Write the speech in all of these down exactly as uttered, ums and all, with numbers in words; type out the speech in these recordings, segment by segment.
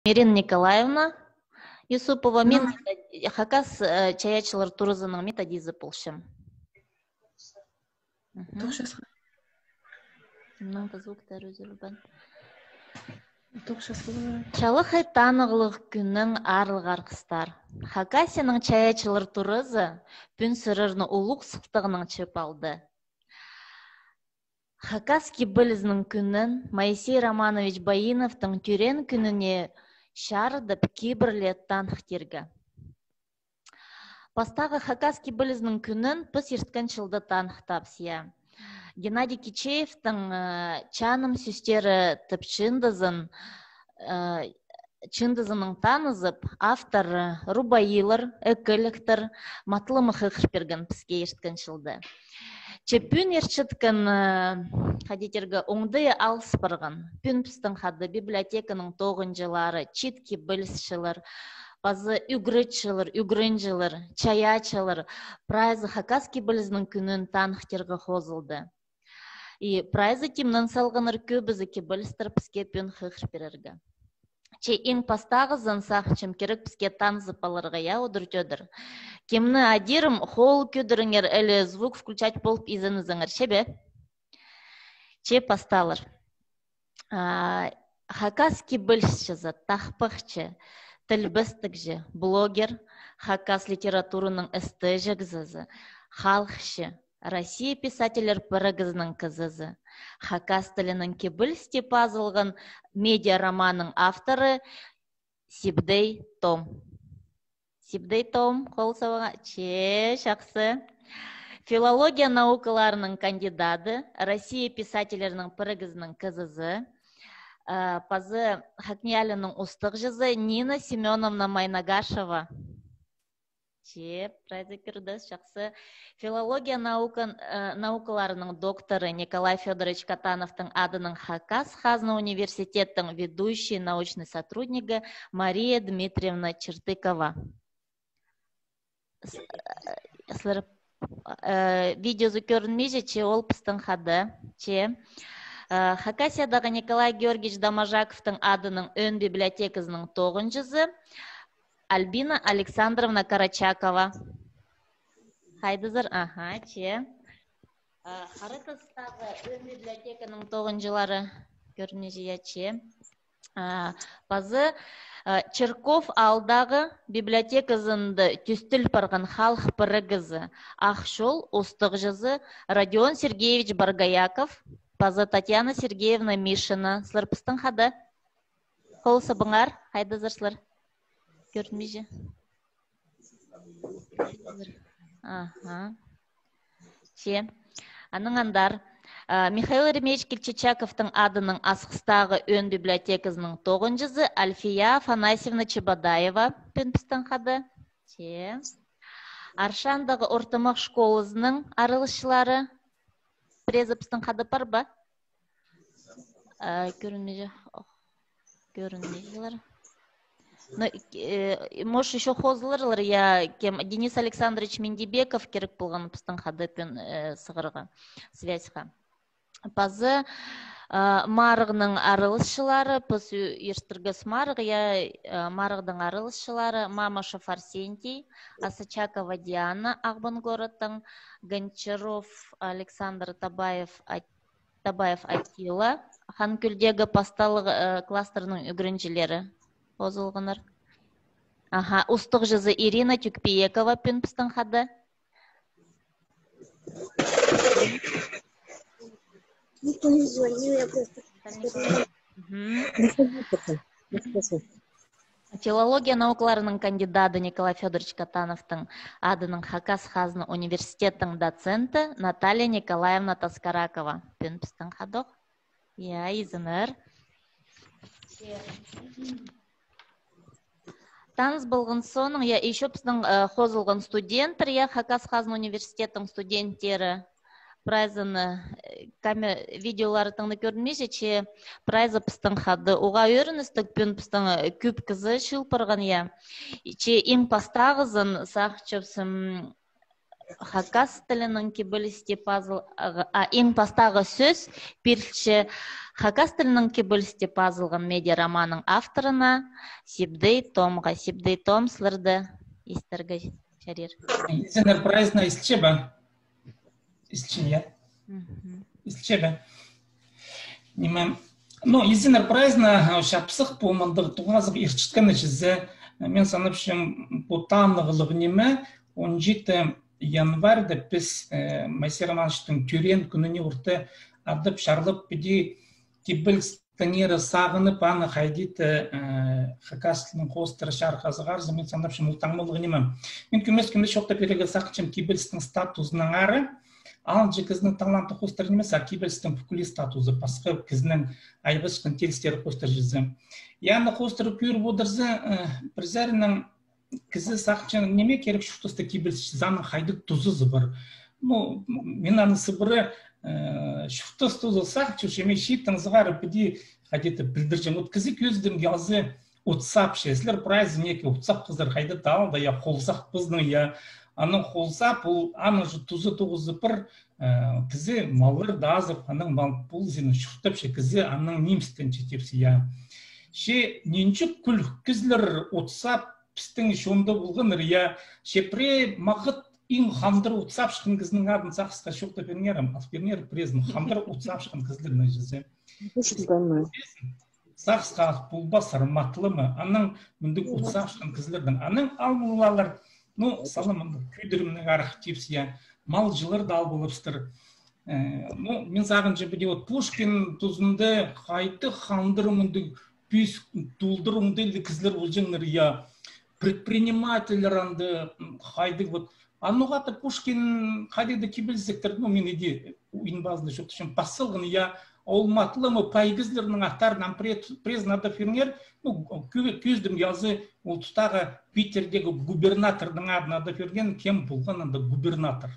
Ирина Николаевна Юсупова, мин, ну, метод-, хакас, э, чайаачылар туразының методизі полчам. Мгм. Тоғыс часха. Мынаң да звуктар ӱзілген. Тоғыс часха. Чалахай танығлығ кӱннең, аарлығ арғыстар! Хакасияның чайаачылар туразы пӱӱн сірерні улуғ сыхтығынаң чыып алды. Хакас кибелізінің кӱнін, Моисей Романович Баиновтың тӧреен кӱніне чарыдып, кибірле таныхтирға. Пастағы хакас кибелізінің кӱнін піс ирткен чылда таныхтаабыс, я. Геннадий Кичеевтің, э, «Чаным сӧстері» тіп чыындызын, э, чыындызынаң танызып, авторы рубаилар, ікіліктер, матылымы хығыр пирген піске ирткен чылда. Че пӱӱн иртчеткен, э, хайди тирге, оңдайы алыс парған. Пӱӱн пістің хада библиотеканың тоғынҷылары, чиит кибелісчілер, пазы ӱгретчілер, ӱгренҷілер, чайаачылар, прайзы хакас кибелізінің кӱнін таныхтирға хозылды. И прайзы тимнен салғаннар, кӧбізі кибелістер піске пӱӱн хығыр пирерге. Че иң пастағызын сағынчам кирек піске танызып аларға, я, удур-тӧдір. Кемні адирым, хол кӧдіріңер, или звук включать полып изензеңер, че бе? Че пасталар. А, хакас кибелісчізі, тахпахчы, тілбестігҷі, блогер, хакас литератураның істіҷегізізі, халыхчы, Россия писательлер пірігізінің кізізі, хакас тілінең кибеліс тіп пазылған медиароманның авторы Сибдей Том. Сибдей Том, хол сабыңар, че, чахсы. Филология наукаларының кандидаты, Россия писательлерінің пірігізінің кізізі, а, пазы ХакНИИЯЛИ-ның устағҷызы Нина Семёновна Майнагашева. Че, прайзы кӧрдіс, чахсы. Филология наукан-, э, наукаларының докторы Николай Фёдорович Катановтың адынаң Хакас хазна университеттің ведущий научный сотруднигі Мария Дмитриевна Чертыкова. С-, э, сірер, э, видеозы кӧрінмеҷе, че ол пістің хада, че. Э, Хакасиядағы Николай Георгиевич Доможаковтың адынаң ӧӧн библиотеказының тоғынҷызы Альбина Александровна Карачакова. Хайдазар? Аха, че. А, Хара Тастағы ӧӧн библиотеканың тоғынҷылары кӧрінмеҷе, я, че. А, пазы, а, Чирков аалдағы библиотеказында тӧстел парған халых пірігізі, «Ах чол» устағҷызы Родион Сергеевич Боргояков, пазы Татьяна Сергеевна Мишина. Сірер пістің хада? Хол сабыңар, хайдазар сірер? Кӧрінмеҷе. Аха. Че. Анаң андар, а, Михаил Еремеевич Кильчичаковтың адынаң Асхыстағы ӧӧн библиотеказының тоғынҷызы Альфия Афанасьевна Чебодаева пӱӱн пістің хада. Че. Аршандағы ортымах школазының араласчылары. Пірезі пістің хада пар ба? Э, кӧрінмеҷе. Ох, кӧрінмеҷелер. Ну, э, может, ещё хозыларлар, я, кем, Денис Александрович Миндибеков кирек полған пістің хада пӱӱн, э, сығарға, связьха. Пазы, э, марығның араласчылары, піс ӧ-, иртіргес марығ, я, э, марығның араласчылары Мамышев Арсентий, Асачакова Диана, Ағбан городтаң, Гончаров Александр, Табаев Ат-, Табаев Атила, Ханкӧлдегі пасталығ, э, кластерның ӱгренҷілері хозылғаннар. Аха, устағҷызы Ирина Тюкпиекова пӱӱн пістің хада. Никто не звонил, я просто... Мгм. Филология наукаларының кандидаты, Николай Фёдорович Катановтың адынаң Хакас хазна университеттің доценті Наталья Николаевна Таскаракова пӱӱн пістің хадох. Я, изеннер. Таныс полған соонаң, я, ещё пістің, э, хозылған студенттер, я, Хакас хазна университеттің студенттері. Прайзын, э, каме-, видеолары тың на кӧрінмеҷе, че прайзы пістің хада. Уғаа ӧріністіг, пӱӱн пістің, э, кӧп кізі чыыл парған, я. Че иң пастағызын сағынчабыс, м, Хакас тілінің кибелісте пазыл-, а, иң пастағы сӧс пирілче хакас тілінің кибелісте пазылған медиа романның авторына Сибдей Томға. Сибдей Том, сірерні истерге чарир. Изеннер прайзына истілче бе? Истілче, я? Мгм. Истілче бе? Ниме, ну, изеннер прайзына, а, чапсых пу мындағ тоғазығ иртчеткені чізе, мин санапчам, пу танығлығ ниме, он читі январьда піс, э, Моисей Романовичтің тӧреен кӱніне орта адап, чарлап, піди кибелістеңер сағынып, аны хайди-да, э, хакас тілінең хоостыра чарыхха сығарза, мин санапчам, ол таңмалығ ниме. Мин кӧмес-кӧмес чоохтап пирерге сағынчам кибелістің статузынаң ары. Алынҷа кізінің таланты хоостыра нимес, а кибелістің пӱкӱле статузы, пасха кізінің айғасчатхан тилістері хоостыра чізе. Я, аны хоостыра кӧріп одырза, э, пір саринаң кізі сағынча, ниме кирек чуртаста кибеліс, аның хайдағ тузазы пар. Ну, мин аны сыбыра, э, чуртас тузазы сағынчам, че мин чииттең сығара піди хайди-да пілдірчем. Вот кізі кӧзідімге алза, утсапча. Сірер прайзы неке утсапхазар хайди-да, алай, я, холзапхазың, я. Аның холзап, ол, аның же туза тоғызы пар, э, кізі маллар даа азып, анаң мал ползын чуртапча, кізі анаң ниместенче тіпче, я. Че нинҷе кӱлік кізілер утсап, пістің чонда полғаннар, я, че пірее мағат иң хандыр утсапчатхан кізінің адын сағысха чоохтап пиріңер, ал пиріңер пірезін хандыр утсапчатхан кізілернің чізе. Сағысха ат полбассар, матылама, анаң мындағ утсапчатхан кізілернің. Анаң ал полалар, ну, сала мындағ кӧдірімніг арах тіпче, я, малҷылар даа ал полыбыстыр. Э, ну, мин сағынчам, піди вот Пушкин тузында хайдағ хандыр мындағ пӱӱс толдырымды кізілер полҷаңнар, я, предпринимательлер анда, м, хайдағ вот. А ноға-да Пушкин хайдағ-да кибелізектер, ну, мин иди иң пазында чоохтапчам, пас салған, я, ол матылама пай кізілернің аттарын ам піре-, пірезін адап пиріңер, ну, кӧ-, кӧзідімге алза, ол тустағы Питердегі губернаторның адын адап пирген, кем полған анда губернатор.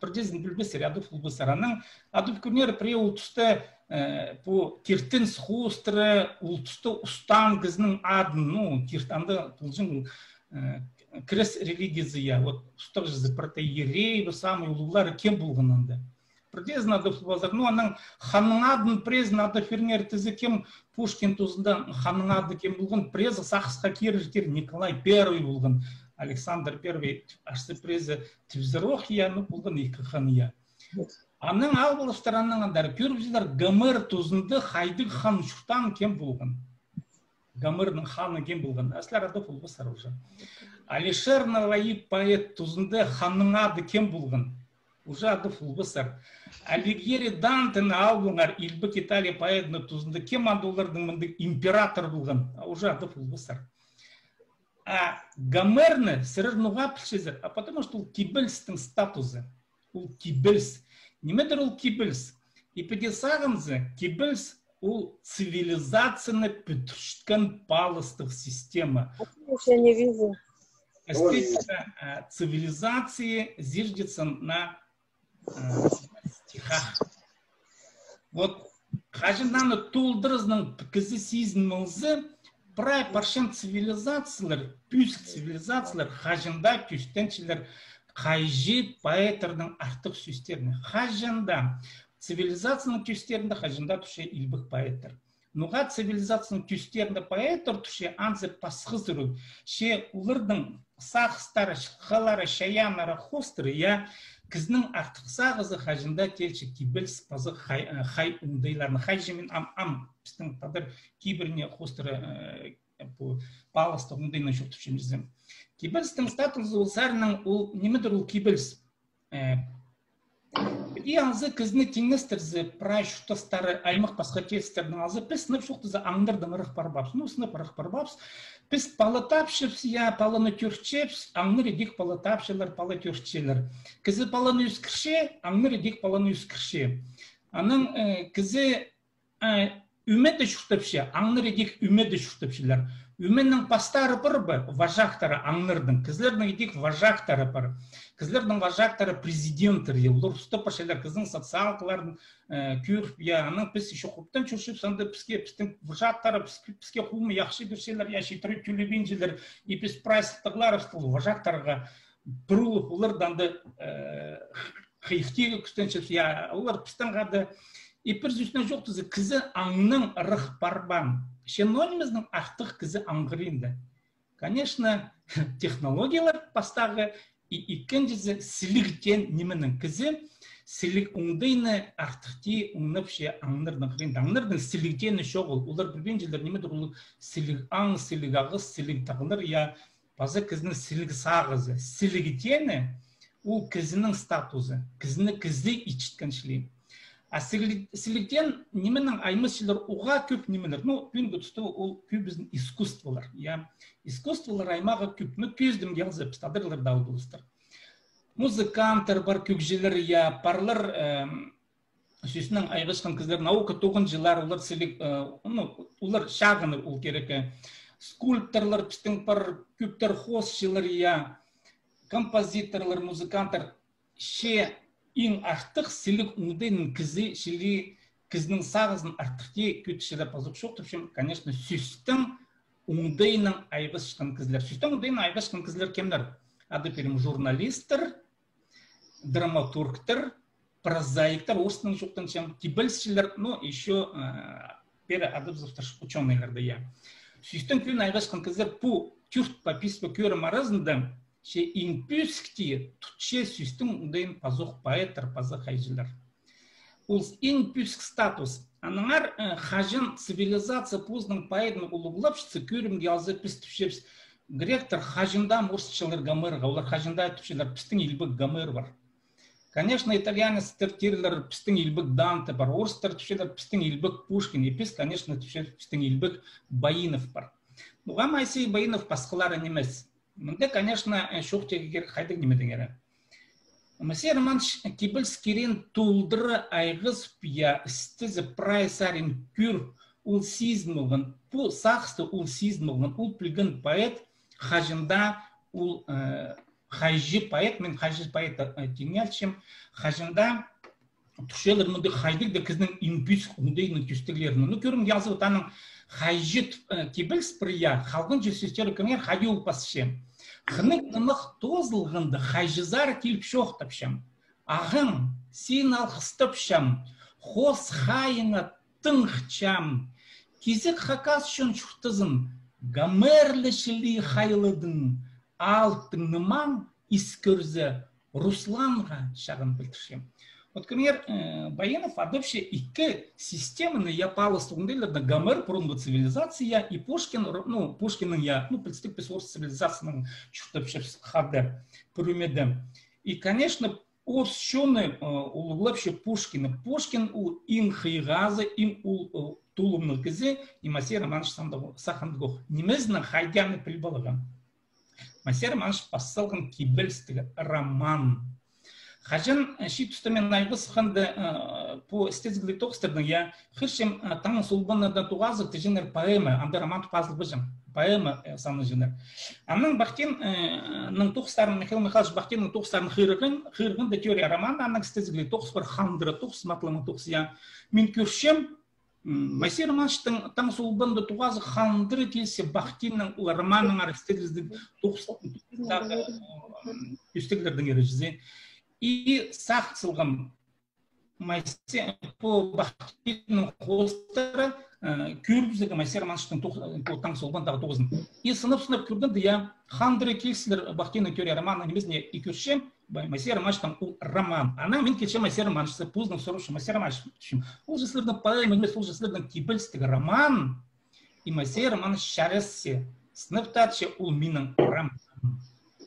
Пірдеезін пілбессер, адап полбассар. Анаң адап кӧріңер, пірее ол туста, э, пу киртіністең хоостыра, ол туста устаан кізінің адын, ну, кирт-, анда полҷаң, э, крест религиязы, я, вот, устағҷызы протоиерей, вот, самый улуғлары кем полған анда. Пірдеезін адап полбассар. Ну, анаң ханның адын пірезін адап пиріңер тізе, кем Пушкин тузында ханның ады кем полған, пірезі сағысха кирер, кирер, Николай Первый полған, Александр Первый, арса пірезі тіпсер ох, я, ну, полған ікі хан, я. Анаң ал полыбыстыр, анаң андар кӧрібізер, Гомер тузында хайдағ хан чуртаан, кем полған. Гомернің ханы кем полған. А сірер адап полбассар уже. Алишер Навои поэт тузында ханның ады кем полған. Уже адап полбассар. Алигьери, Дантені ал полыңар, Илбек Италия поэдінің тузында, кем анда оларның мындағ император полған. А уже адап полбассар. А Гомерні сірер ноға пілчезер? А потому что ол кибелістің статузы. Ол кибеліс. Нимедір ол кибеліс? И піди сағынза, кибеліс ол цивилизацияны пӱдірчеткен палыстығ система. Я не вижу. Эстетика, а, цивилизации зиждется на, а, стихах. Вот, хаҷан аны толдыразынаң кізі сизін алза, прай парчан цивилизациялар, пӧзік цивилизациялар хаҷан даа тӧстенчелер хайҷы поэттернің артых сӧстеріне. Хаҷан даа цивилизацияның тӧстерінде хаҷан даа турча илбек поэттер. Ноға цивилизацияның тӧстерінде поэттер турча, анзы пасхазы ӱр. Че оларның сағыстары, чылғалары, чайааннары хоостыра, я, кізінің артых сағызы хаҷан даа теелче кибеліс паза хай, э, хай оңдайларына. Хайҷы мин ам, ам, пістің тадар кибіріне хоостыра, э, пу палыстығ оңдайны чуртапчам тізем. Кибелістің статузы ол саринаң ол, нимедір ол кибеліс. Э, піди алза, кізіні тиңнестірзе, прай чуртастары аймах пасха тилістернең алза, піс сынап чоохтаза, аңнардаң ырах парбаабыс. Ну, сынап ырах парбаабыс. Піс пала тапчабыс, я, паланы тӧртчебіс, аңнар идӧк пала тапчалар, пала тӧртчелер. Кізі паланы ӧскірче, аңнар идӧк паланы ӧскірче. Анаң, э, кізі А, ӧмеде чуртапча, аңнар идӧк ӧмеде чуртапчалар. Ӧменің пастары пар ба, вожактары аңнарның, кізілернің идӧк вожактары пар. Кізілернің вожактары президенттер, я, олар устап парчалар кізінің социалкаларын, э, кӧріп, я, анаң піс ещё хубтан чӧрчебіс, анда піске, пістің вожактары піс-, піске хумны яхшы пирчелер, я, читіре тӧлебинчелер, и піс прайзы сылтағларыбысты вожактарға пырулып, олардаң даа, э, хыйыхтирға кӱстенчебіс, я, олар пістең хада. И пір сӧснең чоохтаза, кізі аңнаң ырах парбаан. Че ноо нимезінең артых кізі аңғыринда? Конечно, технологиялар пастағы, и ікінҷізі сіліг теен нименең. Кізі сіліг оңдайны артых тее оңнапча аңнардаң хыринда. Аңнардаң сіліг теені чоғыл. Олар пілбинчелер нимедір ол сіліг аң, сіліг ағас, сіліг тағлар, я, паза кізінің сіліг сағызы. Сіліг теені ол кізінің статузы, кізіні кізі итчеткен чіли. А сіліг-, сіліг теен нименең аймасчалар уғаа кӧп нимелер. Ну, пӱӱнгі туста ол кӧбізін искусстволар, я. Искусстволар аймағы кӧп, ну, кӧзідімге алза, піс тадарларда ол полыстыр. Музыканттар пар, кӧгҷілер, я, парлар, эм, сӧснең айғасчатхан кізілер, наука тоғынҷылар, олар сіліг, э, ну, олар чағыныр ол кирекке. Скульпторлар пістің пар, кӧптер хоосчылар, я, композиторлар, музыканттар, че иң артых сіліг оңдайнаң кізі чіли, кізінің сағызын артых тее кӧдірчелер пазох чоохтапчам, конечно, сӧстің оңдайнаң айғасчатхан кізілер. Сӧстің оңдайнаң айғасчатхан кізілер кемнер? Ады пирим журналисттер, драматургтар, прозаиктар, орыстаң чоохтанчам, кибелісчілер, ну, ещё, э, пеер адабызыбыстыр учёныйларны, я. Сӧстең кӧні айғасчатхан кізілер пу тӧрт пе, пис пе кӧрім аразында, че иң пӧзік тее тутча сӧстің оңдайын пазох поэттер, паза хайҷылар. Ол иң пӧзік статус. Аннаңар, э, хаҷан цивилизация позының поэдін улуғлапчатса, кӧрімге алза, піс тіпчебіс, гректер хаҷан даа орысчалар Гомерға, олар хаҷан даа тіпчелер, пістің илбек Гомер пар. Конечно, итальянецтер тирлер, пістің илбек Данте пар, орыстар тіпчелер, пістің илбек Пушкин, и піс, конечно, тіпчебіс, пістің илбек Баинов пар. Ноға Моисей Баинов, пасхалары нимес? Мында, конечно, э, чоохтирға кирек хайдағ нимедеңер. Моисей Романович кибеліс кирегін толдыра айғазып, я, істезіп, прай сарин кӧр, ол сизін полған, пу сағысты ол сизін полған, ол пілген поэт, хаҷан даа ол, э, хайҷы поэт, мин хайҷы поэт, э, тиңнелчем, хаҷан даа тӱсчелер мында хайдағ даа кізінің иң пӧзік оңдайының тӧстіглерін. Ну, кӧрімге алза, вот аның хайҷы, э, кибеліс пір, я, халғанҷы сӧстері кӧріңер, хайди ол пасча. Хынығ нымах тоозылғанда, хайҷызар киліп чоохтапчам. Ағам, сині алғыстапчам, хоос хайииңа тыңғыпчам. Кизек хакас чон чуртазын Гомер ле чіли хайладың, алыптың нымаң ис кӧрзе, Русланға чағын пілдірчем. Вот, кӧріңер, э, Баинов адапча ікі системаны, я, палыс оңдайларны: Гомер, пурунғы цивилизация, и Пушкин, ру-, ну, Пушкиннің, я, ну, пілістіг піс орыс цивилизацияның чуртапчабыс хада, пӱрімеде. И, конечно, орыс чоны, э, улуғлапча Пушкинні. Пушкин ол иң хыйғазы, иң ол, э, толымнығ кізі, и Моисей Романович сағынғох. Нимезінең, хайди аны піліп аларға? Моисей Романович пас салған кибелістіг роман. Хаҷан, э, чиит туста мин айғасханда, э, пу істезігліг тоғыстарның, я, хығырчам, э, «Таң солбанында тоғазығ» тіҷеңнер поэма, анда роман тіп пазылбаҷаң, поэма, э, санаҷаңнар. Анаң Бахтин, э, ның тоғыстарын, Михаил Михайлович Бахтиннің тоғыстарын хығырған, хығырғанда, теория романа, анаң істезігліг тоғыс пар, хандыра тоғыс, матлама тоғыс, я. Мин кӧрчем, м, Моисей Романовичтың «Таң солбанында тоғазығ» хандыра килче Бахтиннің ол романнаңар істезігліг тоғыс, тағы, м, тӧстіглердеңер чізе. И сағыс салғам, Моисей, пу Бахтиннің хоостары, э, кӧрібізерге Моисей Романовичтың тоғ-, пу «Таң солбанындағы тоғазын». И сынап-сынап кӧргенде, я, хандыра килчелер Бахтиннің теория романына, нимезіне, и кӧрчем, Ба-, Моисей Романовичтың ол роман. Анаң мин килчем Моисей Романовичке, позынаң сурапчам: «Моисей Романович, — тіпчем, — ол же сірернің поэма нимес, ол же сірернің кибелістіг роман». И Моисей Романович чарасча, сынап таатча: «Ол минің роман».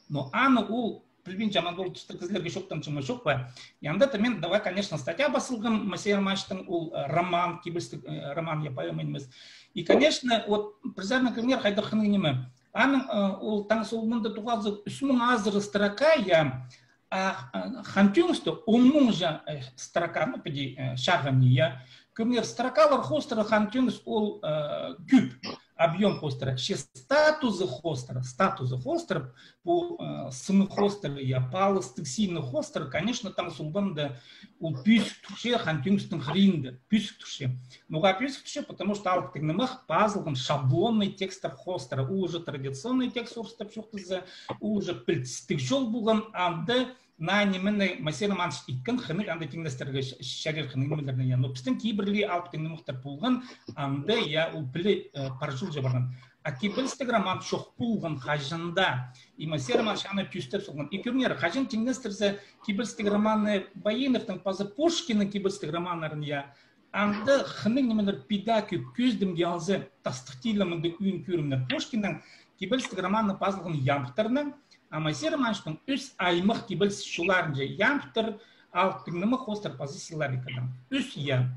Но аны ол, пілбинчем, анда ол туста кізілерге чоохтанчам ма, чох па. И анда та мин, давай, конечно, статья пас салғам Моисей Романовичтың ол, э, роман, кибелістіг, э, роман, я, поэма нимес. И, конечно, вот, пір саринаң кӧріңер, хайдағ хынығ ниме. Аның, э, ол «Таң солбанында тоғазығ» ӱс муң азыра строка, я, а, а, «Хан Тӧңісте» он муңҷа, э, строка, ну, піди, э, чағын, я. Кӧріңер, строкалар хоостыра «Хан Тӧңіс» ол, э, кӧп. объём хоостыра, че статузы хоостыра, статузы хоостыра, пу, э, сыны хоостыра, я, палыстығ сыны хоостыра, конечно, таң сулбанда ол пӧзік турча, хан тӧңістің хыринда, пӧзік турча. Ноға пӧзік турча, потому что алыптығ нымах пазылған шаблонный текстер хоостыра, ол уже традиционный текст орыстап чоохтаза, ол уже пілдістіг чол полған, анда наа нимені Моисей Романович иткен, хынығ анда тиңнестірерге чарир хынығ нимелерні, я. Но пістің кибірліг алыптығ нымахтар полған, анда, я, ол піле, э, пар чол чабарған. А кибелістіг роман чох полған хаҷан даа. И Моисей Романович аны тӧстеп салған. И кӧріңер, хаҷан тиңнестірзе кибелістіг романны Баиновтың паза Пушкиннің кибелістіг романнарын, я, анда хынығ нимелер пида кӧп кӧзідімге алза, тастыхтығ ла мындағ ӧӧн кӧрімнер. Пушкиннің кибелістіг романны пазылған ямбтарнаң, а Моисей Романовичтың ӱс аймах кибеліс чолларынҷа: ямбтар, алыптығ нымах хоостыра паза силлабикадаң. Ӱс, я.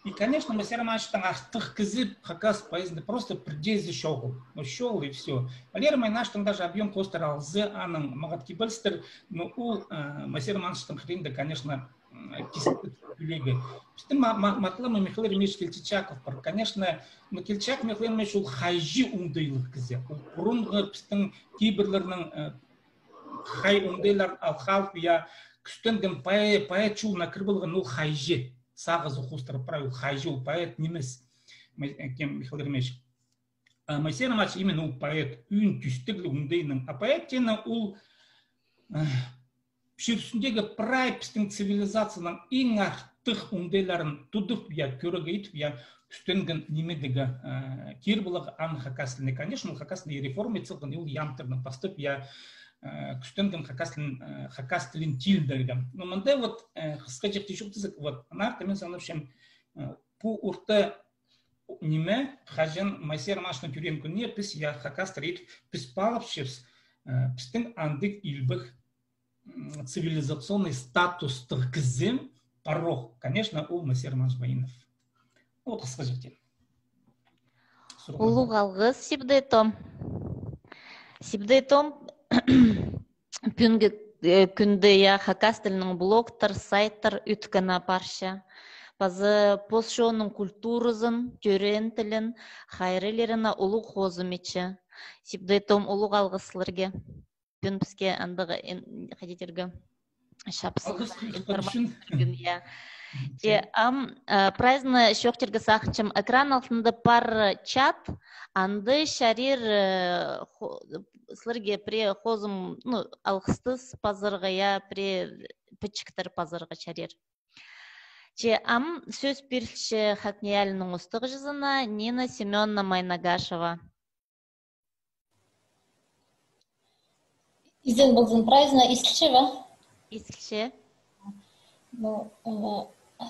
И, конечно, Моисей Романовичтаң артых кізі хакас поэзиязында просто пірдеезі чоғыл. Ну, чоғыл и всё. Валерий Майнаштың даже объём хоостыра алза, аның мағат кибелістер, ну, ол, э, Моисей Романовичтың хыринда, конечно, м, кисіп кӧлеге. Пістің ма-, ма-, матап алам, Михаил Еремеевич Кильчичаков пар. Конечно, ну, Кильчичаков Михаил Еремеевич ол хайҷы оңдайлығ кізі. Ол пурунғы пістің кибірлернің, э, хай оңдайларын алып алып, я, кӱстенген поэ-, поэт чолына кіріп алған ол хайҷы. Сағызы хоостыра прай ол хайҷы, ол поэт нимес. Ме-, э, кем Михаил Еремеевич. А Моисей Романович именно ол поэт, ӧӧн тӧстігліг оңдайнаң. А поэт теені ол, э, чир ӱстӱндегі прай пістің цивилизацияның иң артых оңдайларын тудып, я, кӧрігі итіп, я, кӱстенген нимедегі, э, кир поларға аны хакас тіліне. Конечно, ол хакас тіліне реформа ит салған, ол ямбтарны пастап, я, э, кӱстенген хакас тілін, э, хакас тілін тилідерге. Ну, мында вот, э, хысхаҷахти чоохтаза, вот, аннаңар мин санапчам, э, пу орта ниме, хаҷан Моисей Романовичтың тӧреен кӱніне піс, я, хакастар ит, піс паалапчабыс, э, пістің андағ илбек, м, цивилизационный статустығ кізі парох, конечно, ол Моисей Романович Баинов. Вот хысхаҷахти. Сурығ. Улуғ алғыс, Сибдей Том. Сибдей Том, пӱӱнгі, э, кӱнде, я, хакас тілінің блогтар, сайттар ӧткін апарча. Паза пос чонның культуразын, тӧреен тілін хайраллирына улуғ хозым итче. Сибдей Том, улуғ алғыс сірерге. Пӱӱн піске андағ ин-, хайди тирге, чапсых алғыс, информация пирген, я. Че ам, э, прайзына чоохтирға сағынчам, экран алтында пар чат, анда чарир, э, хо-, сірерге пірее хозым, ну, алғыстас пазарға, я, пірее пічіктер пазарға чарир. Че ам сӧс пирілче ХакНИИЯЛИ-ның устағҷызына Нина Семёновна Майнагашева. Изен ползын, прайзына истілче бе? Истілче. Ну, э,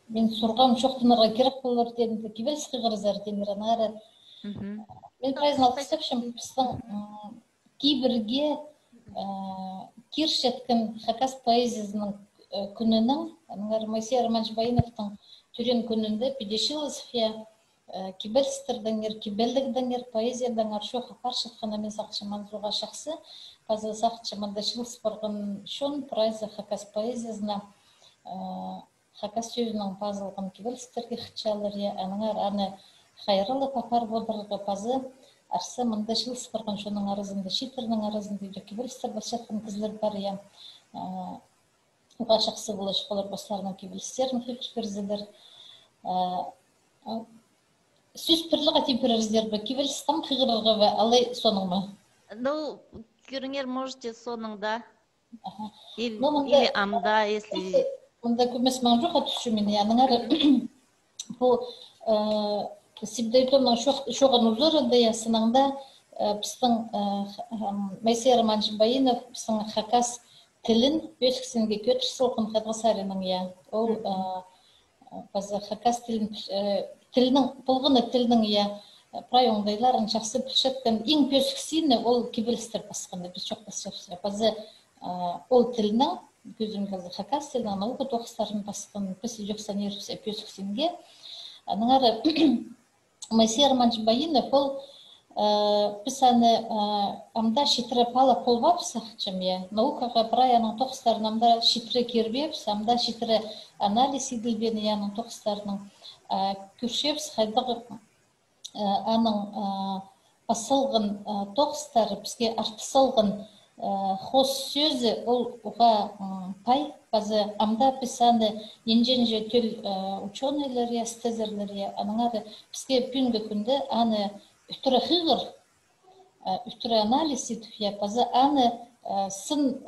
мин сурғам, чоохтанарға кирек полар, теен, кибеліс хығырызар, теен, аннаңар. Мгм. Мин прайзын алғыстапчам, пістің, м, кибірге, э, кирчеткен хакас поэзиязының, э, кӱнінең, аннаңар Моисей Романович Баиновтың тӧреен кӱнінде, піди чыылызып, я, э, кибелістердеңер, кибелігдеңер, поэзиядаңар чоох апарчатханы, мин сағынчам, андағ чахсы, паза сағынчам, анда чыылыс парған чон прайзы хакас поэзиязына, э, хакас сӧзінең пазылған кибелістерге хынчалар, я, аннаңар аны хайраллап апарып одырарға, паза арса мында чыылыс парған чонның аразында, чииттернің аразында идӧк кибелістер пасчатхан кізілер пар, я. Э, уғаа чахсы поларҷых, олар постарының кибелістерін хығыр пирзелер. Э, э, сӧс пірліг тіп пирерзер бе, кибелістең хығырарға ба, алай соонаң ма? Ну, кӧріңер, можете соонаң даа. Аха. Или, ну, мында, или ам даа, если мында кӧмес маң чох, а тӱсчем мин, я, аннаңар пу, э, Сибдей Томның чоох-, чоғын узарында, я, сынында, э, пістің, э, х-, м, Моисей Романович Баинов, пістің хакас тілін пӧзік синге кӧдір салған хайдағ саринаң, я. Ол, мгм, э, паза хакас тілін, э, тілнің, полған на тілнің, я, прай оңдайларын чахсы пілчеткен, иң пӧзік сині ол кибелістер пасханда, піс чоохтасчабыс, я. Паза, э, ол тілнің, кӧзідімге алза, хакас тілнің наука тоғыстарын пасхан, піс идӧк санирбыс, я, пӧзік синге. Аннаңар Моисей Романович Баинов, ол, э, піс аны, э, ам даа читіре паалап полбаабыс, сағынчам, я. Наукаға прай аның тоғыстарын ам даа читіре кирбеебіс, ам даа читіре анализ иділбеен, я, аның тоғыстарының. Э, кӧрчебіс, хайдағ аның пас салған тоғыстары, піске артыс салған хоос сӧзі, ол уғаа пай. Паза амда піс аны нинҷе-нинҷе тӧл учёныйлар, я, істезерлер, я, аннаңар піске пӱӱнгі кӱнде аны ӱтіре хығыр, ӱтіре анализ итіп, я, паза аны сын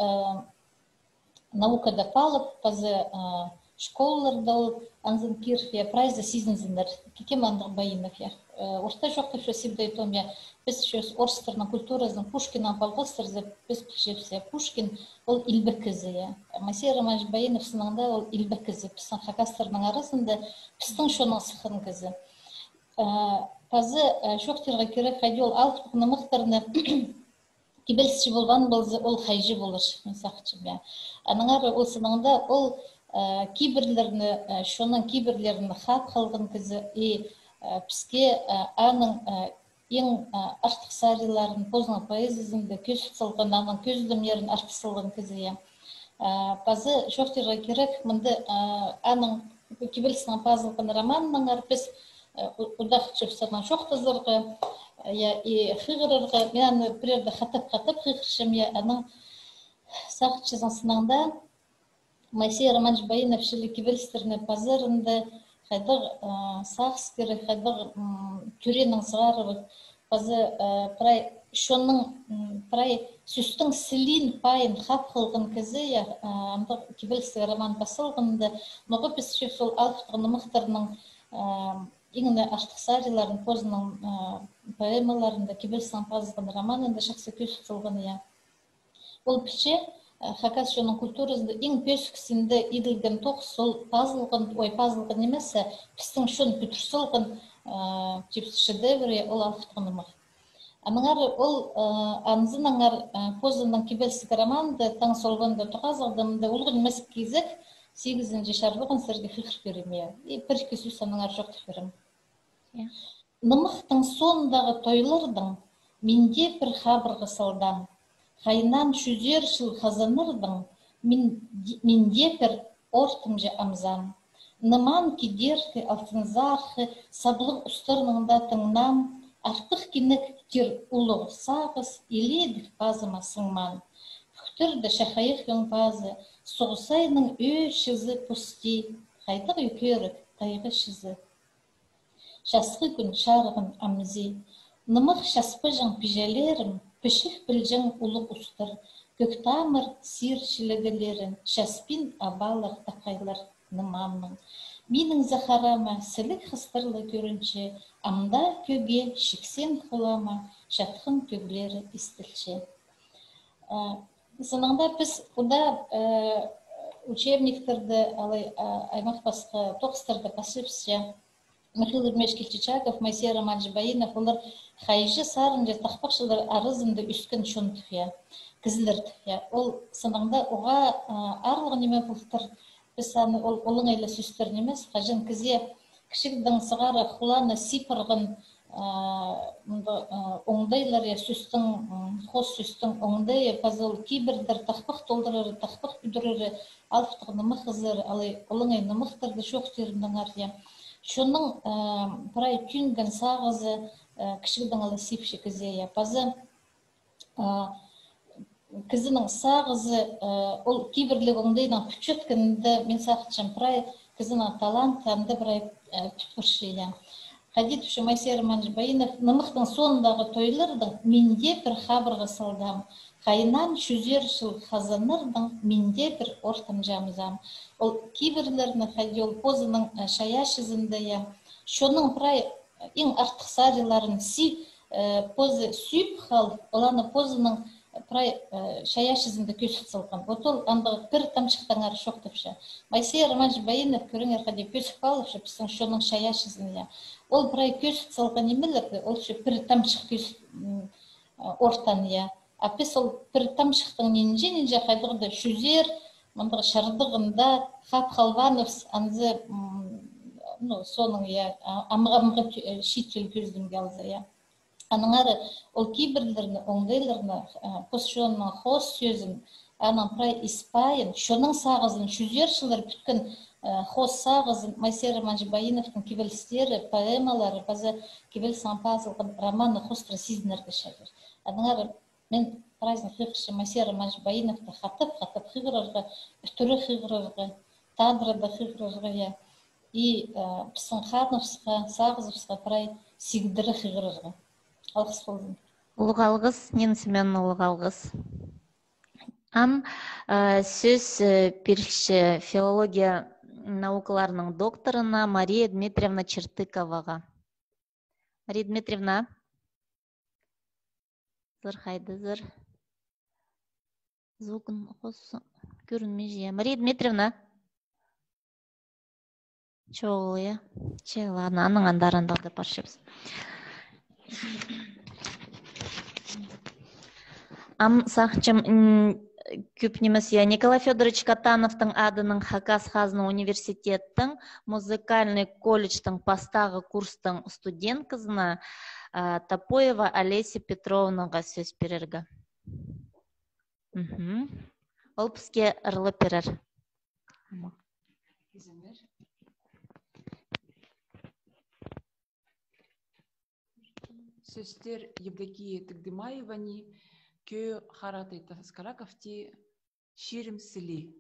наукада паалап, паза школаларда ол анзын киріп, я, прайзы сизінзіннер, кем андағ Баинов, я. Орта чоохтапча, сибдей том, я, піс чӧс орыстарның культуразын Пушкиннең палғастырза, піс пілчебіс, я, Пушкин ол илбек кізі, я. Моисей Романович Баинов сынында ол илбек кізі, пістің хакастарның аразында пістің чонның сыххан кізі. Паза чоохтирға кирек, хайди ол алыптығ нымахтарны кибелісчі полбаан полза, ол хайҷы поларҷых, мин сағынчам, я. Аннаңар ол сынында ол кибірлерні, чонның кибірлерін хаап халған кізі, и піске аның иң артых саринларын позының поэзиязында кӧзіт салған, аның кӧзідімнерін артыс салған кізі, я. Паза чоохтирға кирек, мында аның кибелістің пазылған романынаңар піс удахчыбыс анаң чоохтазарға, я, и хығырарға. Мин аны пірееде хатап-хатап хығырчам, я, аның сағынчазың сынында Моисей Романович Баинов чіли кибелістерні пазарында хайдағ сағыс кирек, хайдағ тӧрееннең сығарып, паза прай чонның, прай сӧстің сілиин, пайын хаап халған кізі, я. Андағ кибелістіг роман пас салғанда, ноға піс чӧс ол алыптығ нымахтарның иң не артых саринларын позының поэмаларында, кибелістің пазылған романында чахсы кӧзіт салған, я. Ол пілче, хакас чонның культуразында иң пӧзік синде иділген тоғыс, ол пазылған, ой, пазылған нимес, пістің чон пӱдір салған тип шедевр, я, ол алыптығ нымах. Аннаңар ол анзынаңар позының кибелістіг романында, «Таң солбанда тоғазығда», мында улуғ нимес кизек, сигізінҷі чарлығын сірерге хығыр пирем, я. И пір-ікі сӧс аннаңар чоохтап пирем. Нымахтың соондағы тойлардаң минде пір хабырға салдаам. Хайнаан чӱзер чыл хазаннардаң мин-, минде пір ортымҷы амзаам. Ныман кидеркі алтынзархы саблығ устарның даа тыңнаам, артых кинек тир улуғ сағыс илеедік пазыма сыңмаан. Пӱктірді чахайах ӧң пазы, Соғыс айның ӧӧ чызы пости, хайдағ ӧкерік тайға чызы. Часхы кӱн чарығын амзи. Нымах часпаҷаң пиҷелерім, пічік пілҷең улуғ устар, кӧк тамыр сир чилегелерін часпин абалар тахайлар ныманның. Минің захарама сіліг хыстар ла кӧрінче, амда кӧгге чиксең хулама чатхан кӧглері истілче. Сынында піс уда учебниктерде, алай аймах-пасха тоғыстарда пасчабыс, я. Михаил Еремеевич Кильчичаков, Моисей Романович Баинов, олар хайҷы-сарынҷы тахпахчылар аразында ӧскен чон тіп, я, кізілер тіп, я. Ол сынында уғаа аарлығ ниме полтыр, піс аны ол олаңай ла сӧстер нимес, хаҷан кізее кічігдең сығара хуланы сип парған мында оңдайлар, я, сӧстің, хоос сӧстің оңдайы, паза ол кибірлер тахпах толдырары, тахпах пӱдірері, алыптығ нымах ызары, алай олаңай нымахтарды чоохтирынаңар, я. Чонның прай тӱӱнген сағызы кічігдең ала сипче кізее, я. Паза кізінің сағызы ол кибірліг оңдайнаң пӱтчеткенде, мин сағынчам, прай кізінің таланты анда прай пӱт парча, я. Хайди тіпче Моисей Романович Баинов: нымахтың соондағы тойлардаң минде пір хабырға салдаам, хайнаан чӱзер чыл хазаннардаң минде пір ортымҷы амзаам. Ол кибірлерні хайди ол позының чайаачызында, я, чонның прай иң артых саринларын сип, позы сӱӱп халып, оларны позының прай чайаачызында кӧзіт салған. Вот ол андағ пір тамчыхтаңар чоохтапча. Моисей Романович Баинов, кӧріңер, хайди пӧзік паалапча пістің чонның чайаачызын, я. Ол прай кӧзіт салған нимелерді, ол че пір тамчых кӧзіт ортан, я. А піс ол пір тамчыхтың нинҷе-нинҷе хайдағ-да чӱзер, мындағ чардығында хап халбааныбыс, анзы, ну, соның, я, амғы-амғы чииттіл кӧзідімге алза, я. Аннаңар ол кибірлерні, оңдайларны, пос чонның хоос сӧзін, аның прай ис-пайын, чонның сағызын, чӱзер чыллар пӱткен э, хоос сағызын Майсер Романович Баиновтың кибелістері, поэмалары, паза кибеліс аңаа пазылған романы хоостыра сизінерге чарир. Аннаңар мин прайзын хығырчам Майсер Романович Баиновты хатап, хатап хығырарға, ӱтіре хығырарға, таныра даа хығырарға, я. И, э, пістің ханыбысха, сағызыбысха прай сигдіре хығырарға. Алғыс ползын. Улуғ алғыс, Нина Семёновна, улуғ алғыс. Ам, э, сӧс, э, пирче филология наукаларының докторына Мария Дмитриевна Чертыковаға. Мария Дмитриевна, сірер хайдазар? Звукын хос, кӧрінмеҷе. Мария Дмитриевна. Чоғыл, я. Че, ладно, аның андар-андар даа парчабыс. Ам сағынчам, м, кӧп нимес, я, Николай Фёдорович Катановтың адынаң Хакас хазна университеттің музыкальный колледжтің пастағы курстың студентказына, а, Топоева Олеся Петровнаға сӧс пирерге. Мгм. Ол піске ырлап пирер. Сӧстер Евдокия Тыгдымаева ни, кӧӧ Харатай Таскараковти, «Чирім сілии».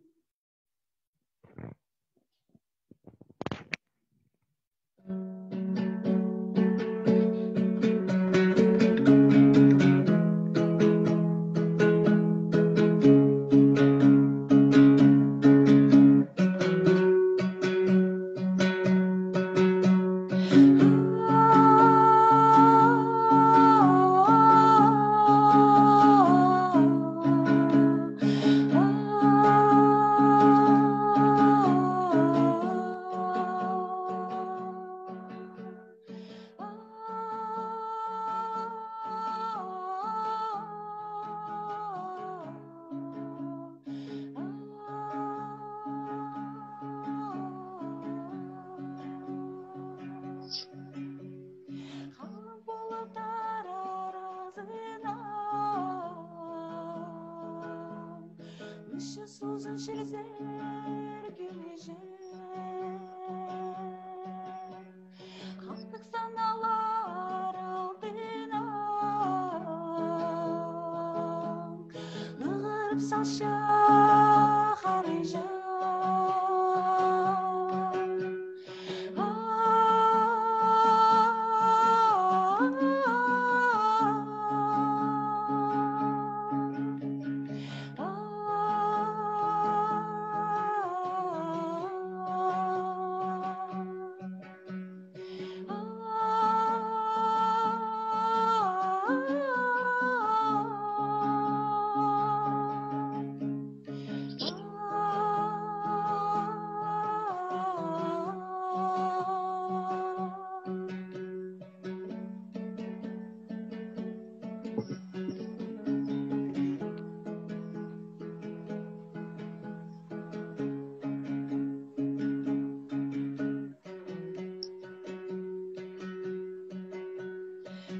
Хан полып тарар ызынаң, ӱчӱн сузын чирзер кӧмежек. Хастығ саналар алтынаң нығырып салча харайҷаң.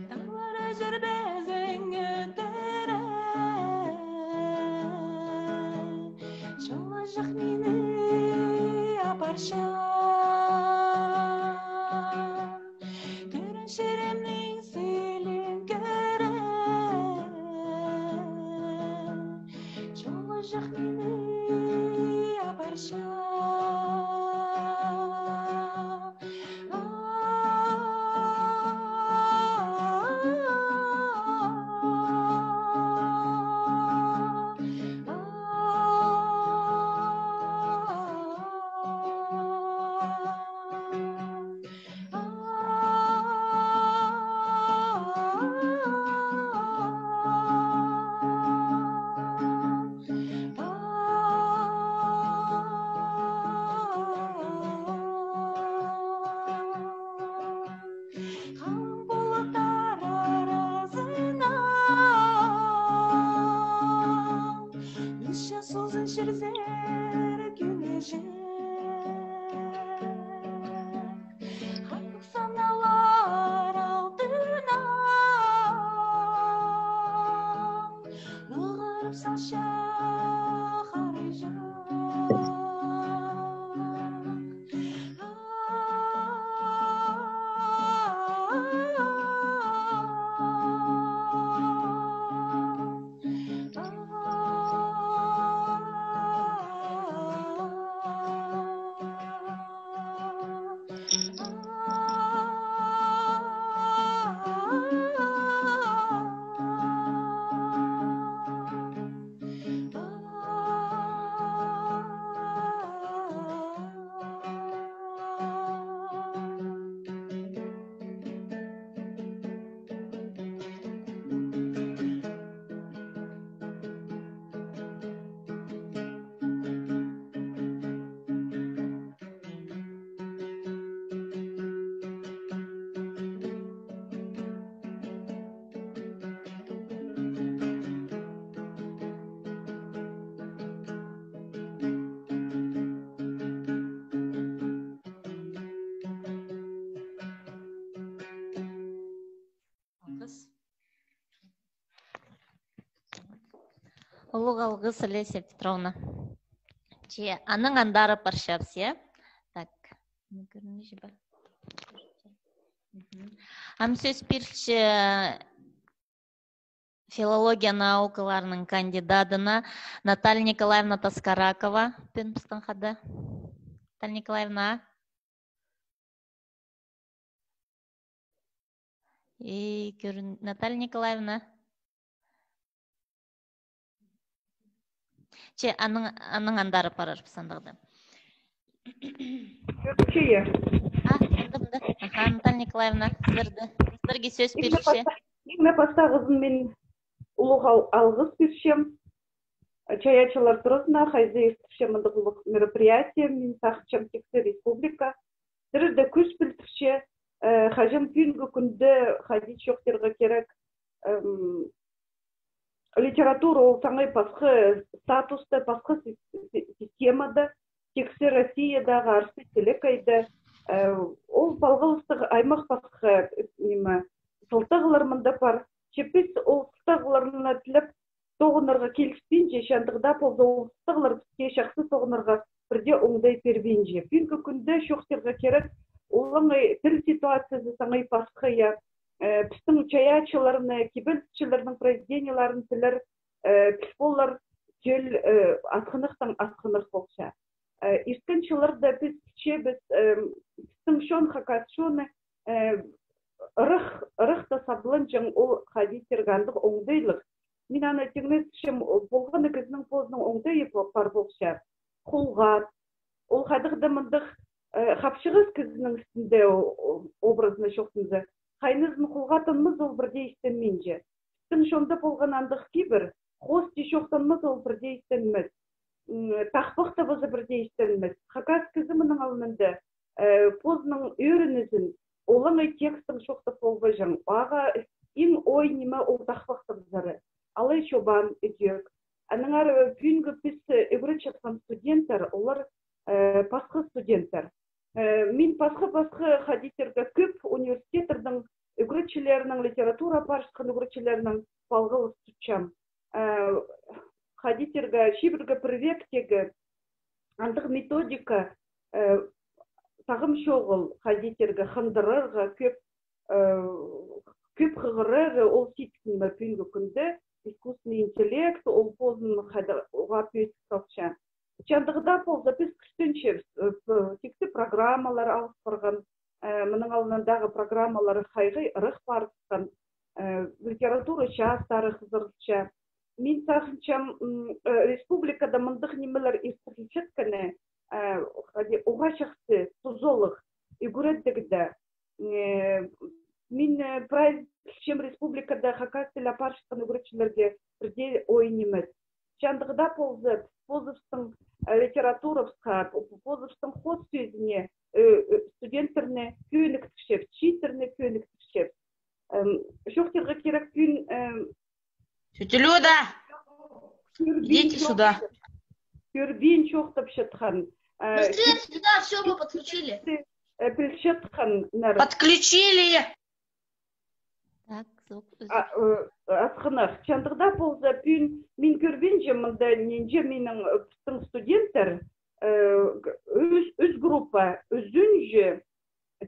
Таалар чӧрбезің ӧтіре, чолаҷах мині апарча. Тӧреен чирімнің сілиин кӧре, чолаҷах мині апарча. Хан полып тарар ызынаң, ӱчӱн сузын чирзер кӧмежек. Хастығ саналар алтынаң нығырып салча харайҷаң. Улуғ алғыс, Олеся Петровна. Че, анаң андар парчабыс, я? Так, не көрінмей же бе? Мгм. Ам сӧс пирче филология наукаларының кандидатына Наталья Николаевна Таскаракова. Пӱӱн пістің хада. Наталья Николаевна. И, кӧрін-, Наталья Николаевна. Че, анаң, анаң андар парарбыс андағда. Кӧрче, я. А, анда, анда. Аха, Наталья Николаевна, сірерді. Сірерге сӧс пирче. Иң не пастағызын мин улуғ ал-, алғыс пирчем. Чайаачылар туразына, хайзы иртірче мындағ улуғ мероприятие, мин сағынчам, тиксі республика. Сірерді кӱс пілдірче, э, хаҷан пӱӱнгі кӱнде хайди чоохтирға кирек, эм, литература ол саңай пасха статуста, пасха си-, си-, системада, тиксі Россиядағы, арса телекейде, э, ол палғалыстығ аймах пасха, э, ниме, сылтағлар мында пар. Че піс ол сылтағларны тілеп тоғынарға киліспинче, че андағ даа полза ол сылтағлар піске чахсы тоғынарға пірдее оңдай пирбинче. Пӱӱнгі кӱнде чоохтирға кирек, олаңай тіл ситуациязы саңай пасха, я. Э, пістің чайаачыларны, кибелісчілернің произведениелерін пілер, э, піл полар, тіл, э, асхынахтаң асхынах полча. Э, ирткен чылларда піс пілчебіс, э, пістің чон, хакас чоны, э, ырах, ырах та сабланҷаң ол хайди тирге андағ оңдайлығ. Мин аны тиңнестірчем, ол полған на кізінің позының оңдайы по-, пар полча. Хулғат. Ол хайдағ даа мындағ, э, хапчығас кізінің істінде о-, о-, образына чоохтанза. Хайнызын хулғатынмас ол пірдее истенминче. Пістің чонда полған андағ кибір, хости чоохтанмас ол пірдее истенмес. М, тахпахтабаза пірдее истенмес. Хакас кізі мының алнында, э, позының ӧрінізін, олаңай текстің чоохтап полбаҷаң. Аға иң ой ниме ол тахпахтабызары. Алай чобаан ідӧк. Аннаңар, э, пӱӱнгі піс, э, ӱгретчеткен студенттер, олар, э, пасха студенттер. Э, мин пасха-пасха хайди тирге кӧп университеттернің ӱгретчілерінең, литература апарчатхан ӱгретчілерінең палғалыс тутчам. Э, хайди тирге, чибіргі пір вектегі андағ методика, э, сағам чоғыл, хайди тирге, хындырарға, кӧп, э, кӧп хығырарға, ол сидік ниме пӱӱнгі кӱнде, искусственный интеллект, ол позын хайда уғаа пӧзік салча. Че андағ даа полза, піс кӱстенчебіс, э, п-, тиксі программалар алыс парған, э, мының алнындағы программалар хайғай ырах парысхан, э, литература частары хызырылча. Мин сағынчам, м, э, республикада мындағ нимелер иртірілчеткені, э, хайди, уғаа чахсы, тузалығ, ӱгредігде. Э, мин, э, прай пілчем, республикада хакас тілі апарчатхан ӱгретчілерге пірдее ой нимес. Че андағ даа полза, позыбыстың, э, литературабысха, по-, по-, позыбыстың хос сӧзіне, э, э, студенттерні кӧніктірчебіс, чииттерні кӧніктірчебіс. Эм, чоохтирға кирек пӱӱн, эм, Тетя Люда, кӧрбин идите сюда. Чоохтап, кӧрбин чоохтапчатхан, э, ну, свет сюда, всё, мы подключили. Э, пілчеткеннер. Подключили. Так, звук. А, э, асхынах. Че андағ даа полза, пӱӱн мин кӧрбинчем, мында нинҷе минің, э, пістің студенттер, э, г-, ӱс, ӱс группа, ӱзінҷі,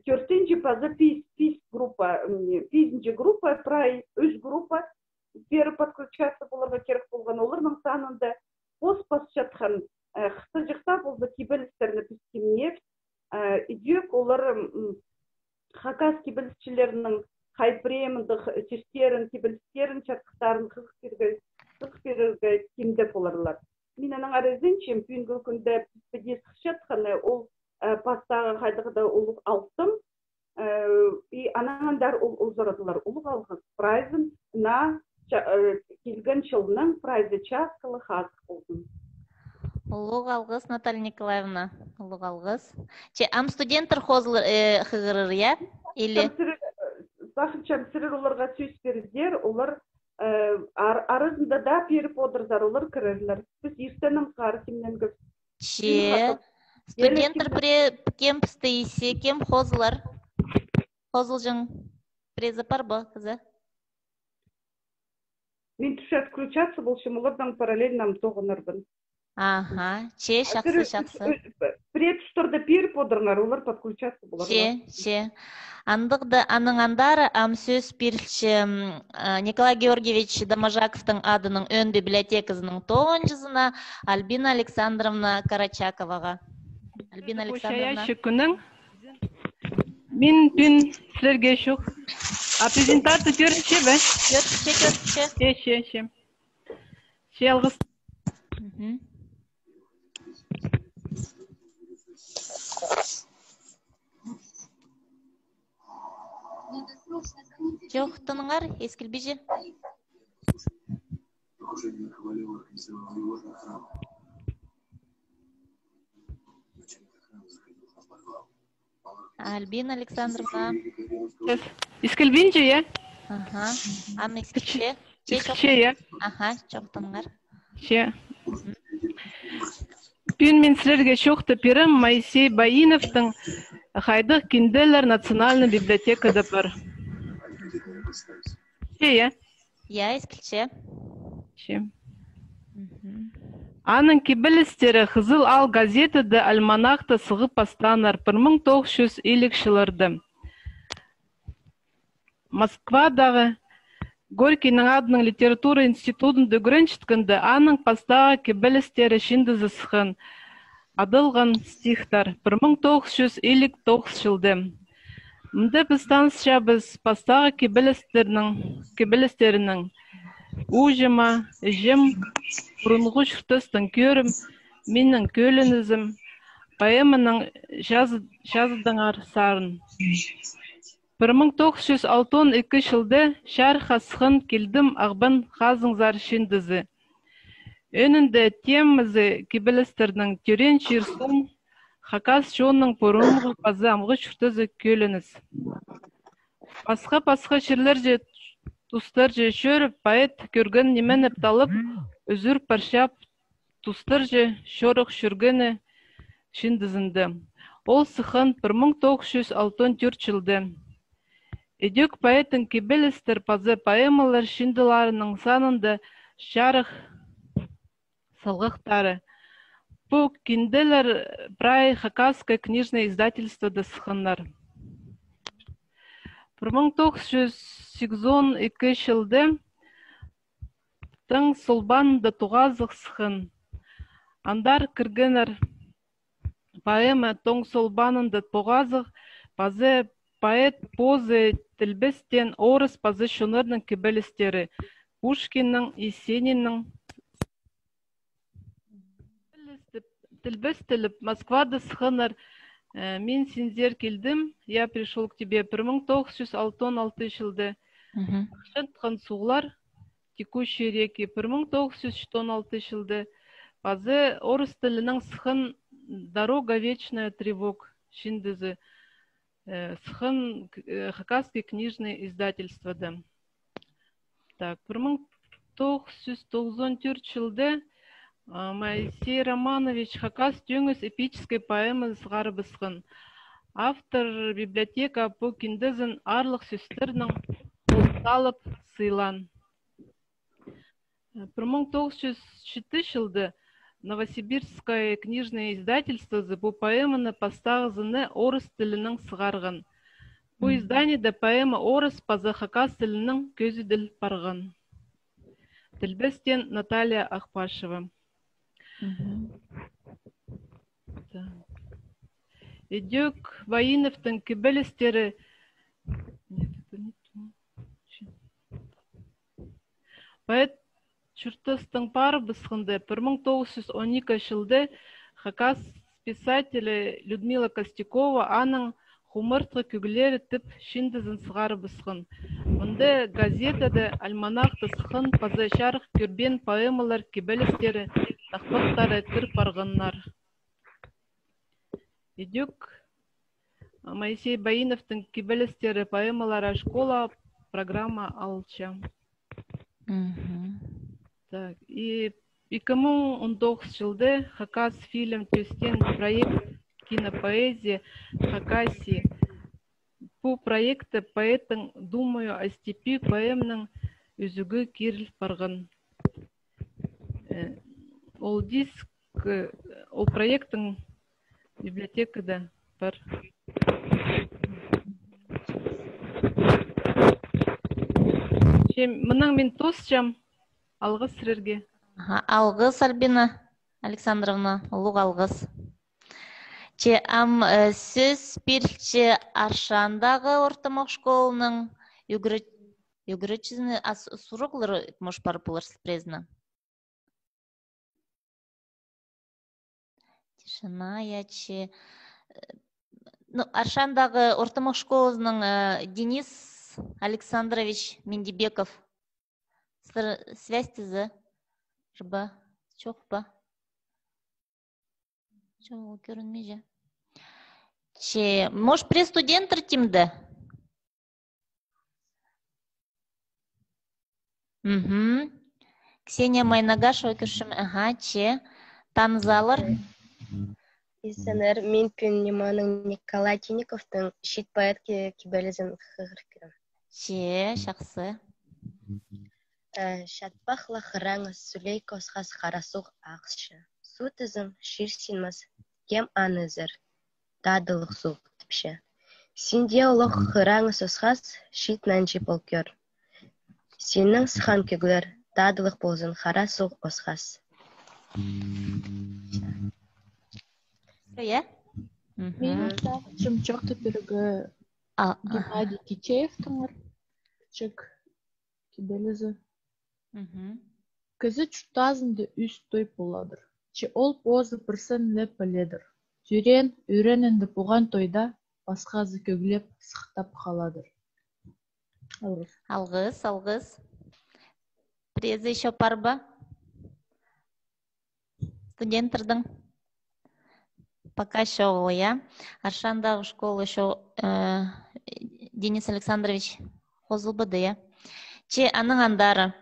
тӧртінҷі паза пис, пис группа, м, пизінҷі группа, прай ӱс группа пеер подключаться поларға кирек полған. Оларның санында пос пасчатхан, э, хысхаҷахта полза кибелістерні піс тимнеебіс, э, идӧк олар, м, хакас кибелісчілерінің хай пірее мындағ тӧстерін, кибелістерін, чатхыттарын хығырып пирерге, хығырып пирерге тимде поларлар. Мин аннаңар ізенчем, пӱӱнгі кӱнде піс піди сыхчатханы, ол, э, пастағы хайдағ даа улуғ алтын, э, и анаң андар ол узарадылар. Улуғ алғыс прайзын, наа, ча-, э, килген чылның прайзы часкалығ, хазых ползын. Улуғ алғыс, Наталья Николаевна, улуғ алғыс. Че, ам студенттер хозыл, э, хығырар, я? Или? Сірер, э, сағынчам, сірер оларға сӧс пирзер, олар, э, ар-, аразында даа пиріп одырзар, олар кірерлер. Піс иртеннең хығар тимненгебіс. Че, студенттер пірее кем пісті исче, кем хозылар? Хозылҷаң піреезі пар ба, кізі? Мин тіпче отключаться полчам, оларнаң параллельно ам тоғынарбын. Аха, че, чахсы, чахсы. Пірее тустарда пиріп одырыңар, олар подключаться поларлар. Че, че. Андағ даа, аның андар ам сӧс пирілче, м, а, Николай Георгиевич Доможаковтың адынаң ӧӧн библиотеказының тоғынҷызына Альбина Александровна Карачаковаға. Альбина Александровна. Чайаачы кӱннең. Мин пӱӱн сірерге чох. А презентация кӧрінче бе? Кӧрінче, кӧрінче. Че, че, че. Че, алғыс. Мгм. Чоохтаныңар, ес килбинче. Альбина Александровна. Ес килбинче, я? Аха. Ам ес килче. Че, чоох-, че, я? Аха, чоохтаныңар. Че. Пӱӱн мин сірерге чоохтап пирем Моисей Баиновтың «Хайдағ кинделер» национальный библиотекада пар. Че, я? Я, ес килче. Че. Мгм. Аның кибелістері «Хызыл аал» газетада, альманахта сығып пастааннар пір муң тоғыс чӱс илиг чылларда. Москвадағы Горькийнің адынаң литература институдында ӱгренчеткенде, аның пастағы кибелістері чиндізі сыххан «Адалған стихтар» пір муң тоғыс чӱс илиг тоғыс чылда. Мында піс танысчабыс пастағы кибелістернің, кибелістерінең: «Уҷама», «Іҷем», «Пурунғы чуртастың кӧрім», «Минің кӧленізім», поэманың «Чазы-, чазыдаңар сарын». Пір муң тоғыс чӱс алтон ікі чылда чарыхха сыххан «Килдім Ағбан хазыңзар» чиндізі. Ӧӧнінде темазы кибелістернің «Тӧреен чир-суум», «Хакас чонның пурунғы паза амғы чуртазы», «Кӧленіс». Пасха-пасха чирлерҷе, тустарҷа чӧріп, поэт кӧрген нимені таллап, ӱзӱр парча тустарҷа чорых чӧргені чиндізінде. Ол сыххан пір муң тоғыс чӱс алтон тӧрт чылда. Ідӧк поэттің кибелістер паза поэмалар чинділерінің санында чарых салғахтары. Пу кинделер прай Хакасское книжное издательствода сыхханнар. Пір муң тоғыс чӱс сигізон ікі чылда «Тоң солбанында тоғазығ» сыххан. Андар кіргеннер поэма «Тоң солбанында тоғазығ» паза поэт позы тілбестеен орыс паза чоннарның кибелістері, Пушкиннің, Есениннің. Тілбестеліп, Москвада сыхханнар, э, «Мин синзер килдім», «Я пришёл к тебе», пір муң тоғыс чӱс алтон алты чылда. Мгм. «Ахчантхан суғлар», «Текущие реки», пір муң тоғыс чӱс читон алты чылда. Паза орыс тілінең сыххан «Дорога вечная тревог» чиндізі, э, сыххан, э, Хакасский книжный издательствода. Так, пір муң тоғыс чӱс тоғызон тӧрт чылда, а, Моисей Романович «Хакас тӧңіс» эпический поэма сығарыбысхан. Автор библиотека пу киндезін аарлығ сӧстернең полысталып сыйлаан. Пір муң тоғыс чӱс читі чылда Новосибирское книжное издательствозы пу поэманы пастағызыны орыс тілінең сығарған. Пу изданиеде поэма орыс паза хакас тілінең кӧзіділ парған. Тілбестеен Наталья Ахпашева. Мгм. Так. Ідӧк Баиновтың кибелістері. Поэт чуртастаң парыбысханда, пір муң тоғыс чӱс он ікі чылда хакас писателі Людмила Костякова аның «Хумартхы кӧглері» тіп чиндізін сығарыбысхан. Мында газетада, альманахта сыххан паза чарых кӧрбеен поэмалар кибелістері, тахпахтары кір парғаннар. Ідӧк Моисей Баиновтың кибелістері, поэмалары школа программа алча. Мгм. Так, и ікі муң он тоғыс чылда «Хакасфильм» тӧстеен проект «Кинопоэзия Хакасии». Пу проектте поэттің «Думаю о степи» поэманың ӱзӱгі киріл парған. Э, ол диск, э, ол проектің библиотекада пар. Че, мынаң мин тоосчам. Алғыс сірерге. Аха, алғыс, Альбина Александровна, улуғ алғыс. Че ам, э, сӧс пирілче Аршандағы ортымох школаның ӱгре-, ӱгретчізіне, а, с-, сурығлар, может, пар полар сірернің? Тишина, я че. Ну, Аршандағы ортымох школазының, э, Денис Александрович Миндибеков. Сір связьтезі? Чох па? Чох, ол кӧрінмеҷе. Че, может, пірее студенттер тимде? Мгм. Ксения Майнагашева кӧрчем. Аха, че. Танызалар. Изеннер, мин пӱӱн ниманнаң Николай Тиниковтың «Чиит поэт» ки-, кибелізін хығырып кӧрем. Че, чахсы. Э, чатпахла хыраңыс, сӱлейкі осхас, хара суғ ағысча. Суғ тізең чир синмес, кем аны ізер? Тадылығ суғ тіпче. Синде олох хыраңыс осхас, чиит нанҷы пол кӧр. Синнең сыххан кӧглер тадылығ ползын, хара суғ осхас. Иә? Мгм. Мин сағынчам чоохтап пирерге А, а. Геннадий Кичеевтің пір кічіг кибелізі. Мгм. Кізі чуртазында ӱс той поладыр. Че ол позы пірсін ле піледір. Тӧреен, ӱренінді пуған тойда пасхазы кӧглеп, сыхтап халадыр. Алғыс. Алғыс, алғыс. Пірезі ещё пар ба? Студенттердің? Пока чоғыл, я. Аршандағы школа чоғыл, э, Денис Александрович хозылбады, я. Че аның андары.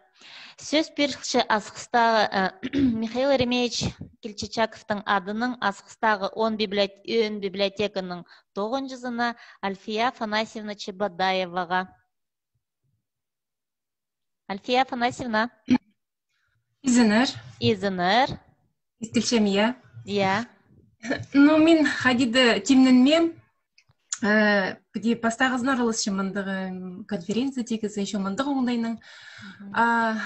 Сӧс пирілче Асхыстағы, э, Михаил Еремеевич Кильчичаковтың адынаң Асхыстағы он библиот-, он библиотеканың тоғынҷызына Альфия Афанасьевна Чебодаеваға. Альфия Афанасьевна. Изеннер. Изеннер. Истілчем, я? Я. Ну, мин хайди даа тимненмеем. Э, піди пастағызын араласчам мындағ, м, конференция тигізі, ещё мындағ оңдайнаң. Мгм. А,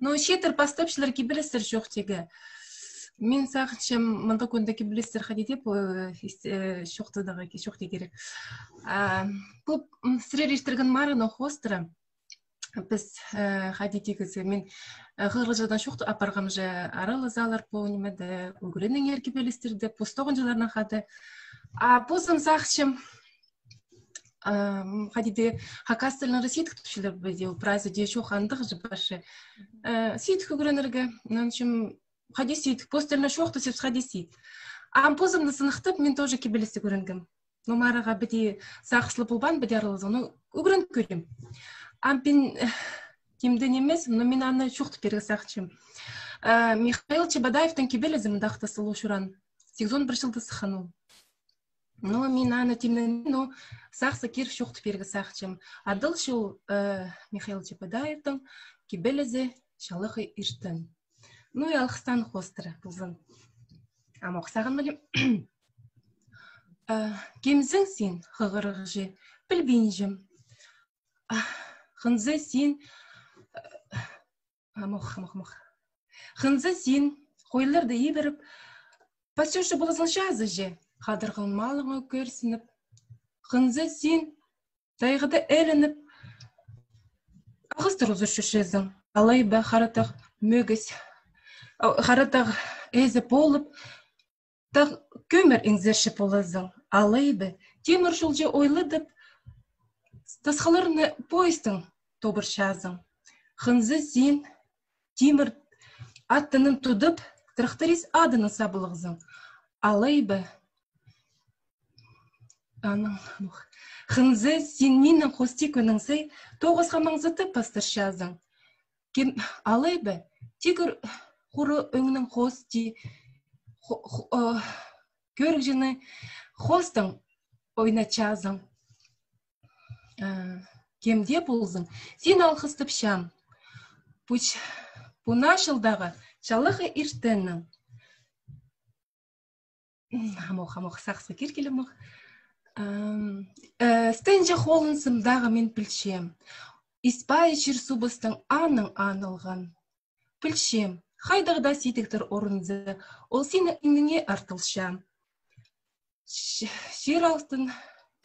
ну, чииттер пастапчалар, кибелістер чоохтирға. Мин сағынчам, мындағ кӱнде кибелістер хайди даа, э, ис-, э, чоохтирға, чоохтирға кирек. А, пу, м, сірер иртірген марығны хоостыра. Піс, э, хайди тигізі, мин, э, хығырығҷыдаң чоохтап апарғам же, аралазалар пу нимеде, ӱгреніңер кибелістерді, пу тоғынҷыларнаң хада. А позым сағынчам, ам, хайди даа, хакас тілін сидік тіпчелер бе, ол прайзы даа чоох андағ же парча. Э, сидік ӱгренерге, нанчым, хайди сидік, пос тілінең чоохтасчабыс, хайди сидік. Ам позымны сыныхтап, мин тоже кибелісті ӱгренгем. Ну, марығға піди сағыслы полбаан, піди аралазаң, ну, ӱгрен кӧрим. Ам мин, э, тимде нимес, но мин аны чоохтап пирерге сағынчам. Э, Михаил Чебодаевтің кибелізі мындағ тасталу чуран. Сигізон пір чылда сыххан ол. Ну, мин аны тимнен, ну, сағысха кир чоохтап пирерге сағынчам. Адалча ол, э, Михаил Чебодаевтің кибелізі «Чалахай иртен». Ну, и алғыстаң хоостыра ползын. Ам ох сағынмаам. Э, кемзің син, хығырығҷы, пілбинчем. А, хынза син, э, ам ох, ам ох, ам ох. Хынза син, хойларны ибіріп, пасча ползаң чазы же, хадарған малыңа кӧрсініп. Хынза син, тайғада ілініп, ағастар узарчазың. Алай ба, Хара тағ мӧгіс, а, Хара тағ ээзі полып, тағ кӧмір иңзерче полазың. Алай ба, тимір чолҷа ойладып, тасхаларны поездтең тобырчазың. Хынза син, тимір аттынаң тудып, тракторист адынаң сабылығзың. Алай ба, анаң, ну, хынза син минің хости кӧнің сай, тоғысха маңзытып пастырчазың. Кем, алай ба, тигір хуры ӧңнең хости, хо-, хо-, э, кӧрігҷіні хостаң ойнатчазың. Э, кемде ползаң, син алғыстапчам. Пу ч-, пу наа чылдағы чалахай иртеннең. Хамох, хамох, сағысха кир килемох. Ам, э, стенҷе холын сымдағы мин пілчем. Испайы чир субыстың аның анылған. Пілчем, хайдағ даа сидіктер орынзы, ол синің иңніңе артылча. Ч-, чир алтын,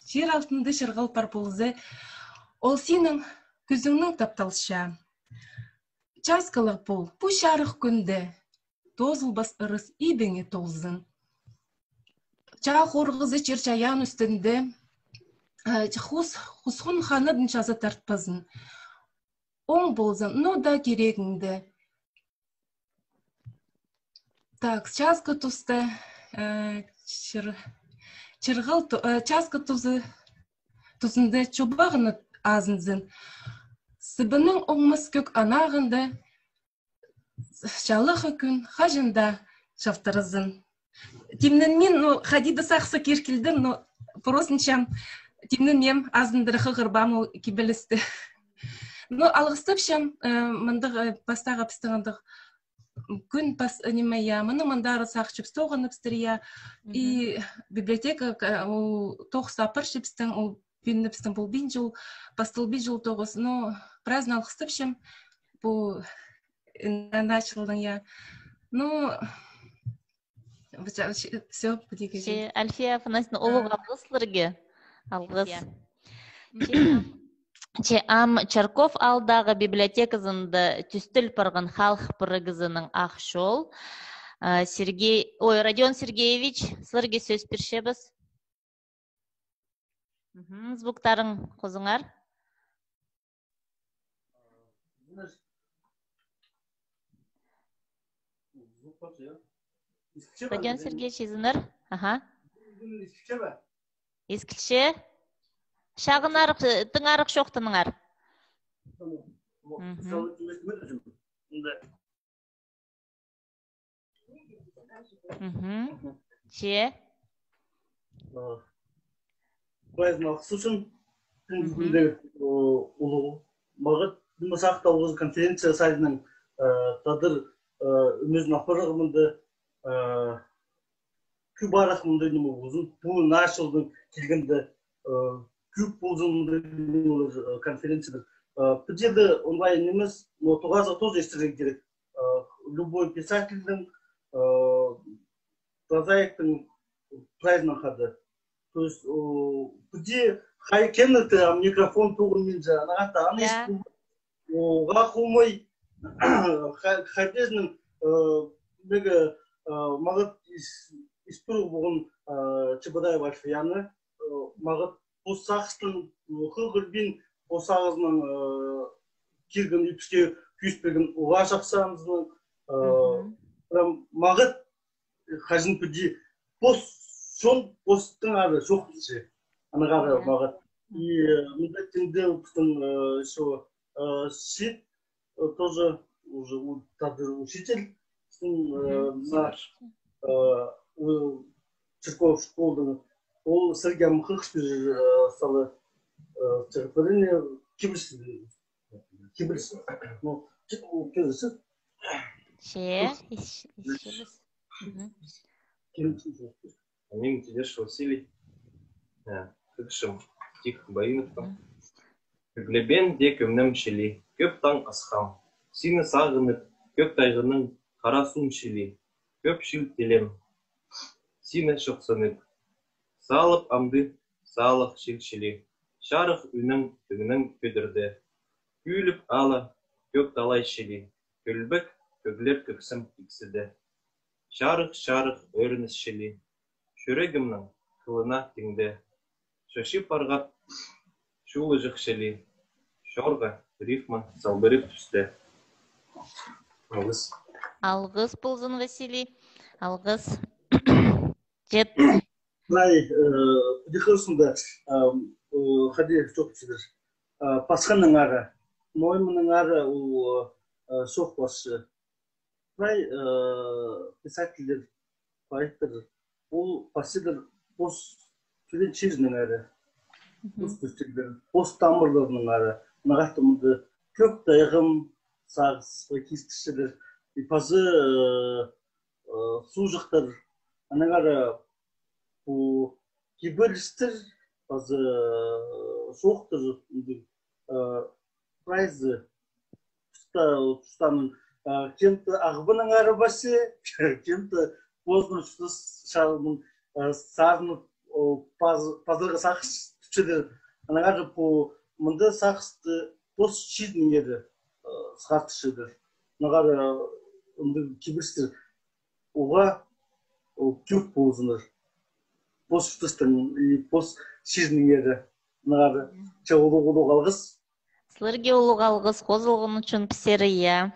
чир алтында чырғал пар полза, ол синің кӱзіңнең тапталча. Часкалығ пол, пу чарых кӱнде, тоозылбас ырыс идіңе толзын. Чаа хорғызы чир-чайаан ӱстӱнде, э, хус-, хусхун ханадын чаза тартпазын. Оң ползын, но даа кирегіңде. Так, часкы туста, э, чыр-, чырғал ту-, э, часкы тузы, тузында чобағыны азынзын. Сыбының оңмас кӧк анағында чалахай кӱн хаҷан даа чалтыразын. Тимненмин, ну, хайди даа сағысха кир килдім, ну, просто чам, тимненмем, азындыра хығырбаам ол кибелісті. Ну, алғыстапчам, э, мындағ, э, пастағы пістің андағ кӱн пас, э, ниме, я, мыны мындар сағынчам, тоғыныбыстыр, я. И библиотека, э, ол тоғыс апарча пістің, ол пӱӱнде пістің полбинча ол, пасталбинча ол тоғыс, ну, прайзын алғыстапчам, пу, э, наа чылдың, я. Ну, все, пу тигі. Че, Альфия Афанасьевна, улуғ алғыс сірерге. Алғыс. Че, ам Чарков аалдағы библиотеказында тӱстел парған халых пырағызының «Ах чол». А, Сергей, ой, Родион Сергеевич, сірерге сӧс пирчебіс. Мгм, звуктарың хозыңар. Родион Сергеевич, изеннер. Аха. Искілче? Чағынарых, э, тыңарых чоохтаныңар. Мгм. Мгм. Че? Прайзын алғыс ӱчӱн, мгм, кӱнде, э, улуғ мағат, ниме, сағыста ол конференция саринаң, э, тадар, э, ӱмезін апарарға мында, э, кӧп арах мында ниме ползын, пу наа чылдың килгенде, э, кӧп ползын мында нимелер, э, конференциялар. Э, пу чирде онлайн нимес, но тоғазығ тоже истерге кирек. Э, любой писательдің, э, прозаиктің прайзынаң хада. То есть, э, пу чир хай кемнің дее, а, микрофон тоғынминча, анаңар даа аны, я, ис пу-, оға хомай, ха-, хайдезінің, э, меге, э, мағат ис-, историк полған, э, Чебодаева Альфияны, э, мағат пос сағыстаң, э, хығырбин, пос сағызынаң, э, кирген ӱпіске кӧзіт пирген, оға чахсы анзынаң, э, мгм, прям мағат, э, хаҷан піди пос чон, постың ары чоохтапча. Анаңар, я, мағат. И, э, мында тиңде пістің, э, ещё, э, Сит, э, тоже уже у-, тадар учитель, пістің, э, мгм, на, э, у-, церковь школаның. Ол сірерге ам хығырып пирер, э, сала, э, стихотворение, кибеліс, кибеліс. Ну, кибеліс. Че, ис-, ис-, кибеліс. Мгм. Кибеліс. Мин Тедеш Василий, э, хығырчам стих Баиновтың. Мгм. Кӧглебеен дее кӧңнім чіли, кӧп таң асхам. Сині сағынып, кӧк тайғаның хара суун чіли, кӧп чыл тілем сині чохсанып. Салып амды саалах чил чіли, чарых ӱнің тӱңнең кӧдірді. Кӱліп ала кӧк талай чіли, кӧлбек кӧглер кӧксім иксіді. Чарых-чарых ӧрініс чіли, чӱрегімнің хылына тиңде. Чачып парған чулыҷах чіли, чорға рифма салбырап тӱсті. Алғыс. Алғыс ползын, Василий. Алғыс. Чет. Най, э, дихырсында, э, э, хайди чоохтирзар. Э, пасханнаңар, ноо мыннаңар ол, э, чоохпасча. Прай, э, писательлер, поэттер, ол пасчалар пос тӧреен чирінеңер, мгм, пос тӧстелер, пос тамырларынаңар, нағаттымды кӧк тайғам, сағысха киртірчелер. И паза, э, э, суғҷахтар, аннаңар, э, пу кибірістер, паза, э, соохтар, ындығ, э, прайзы туста-, тустаның, э, кем-то Ағбаннаң арабасча, кем-то позының чуртас чалының, э, сарын, о, паз-, пазарға сағыс тутчалар. Аннаңар пу мында сағысты пос чирінеңер, э, сығартчалар. Аннаңар, э, ындығ кибірістер уғаа, о, кӧп ползыннар. Пос чуртастаң и пос чирінеңер. Аннаңар, че улуғ-улуғ алғыс. Сірерге улуғ алғыс хозылған ӱчӱн пістерге, я.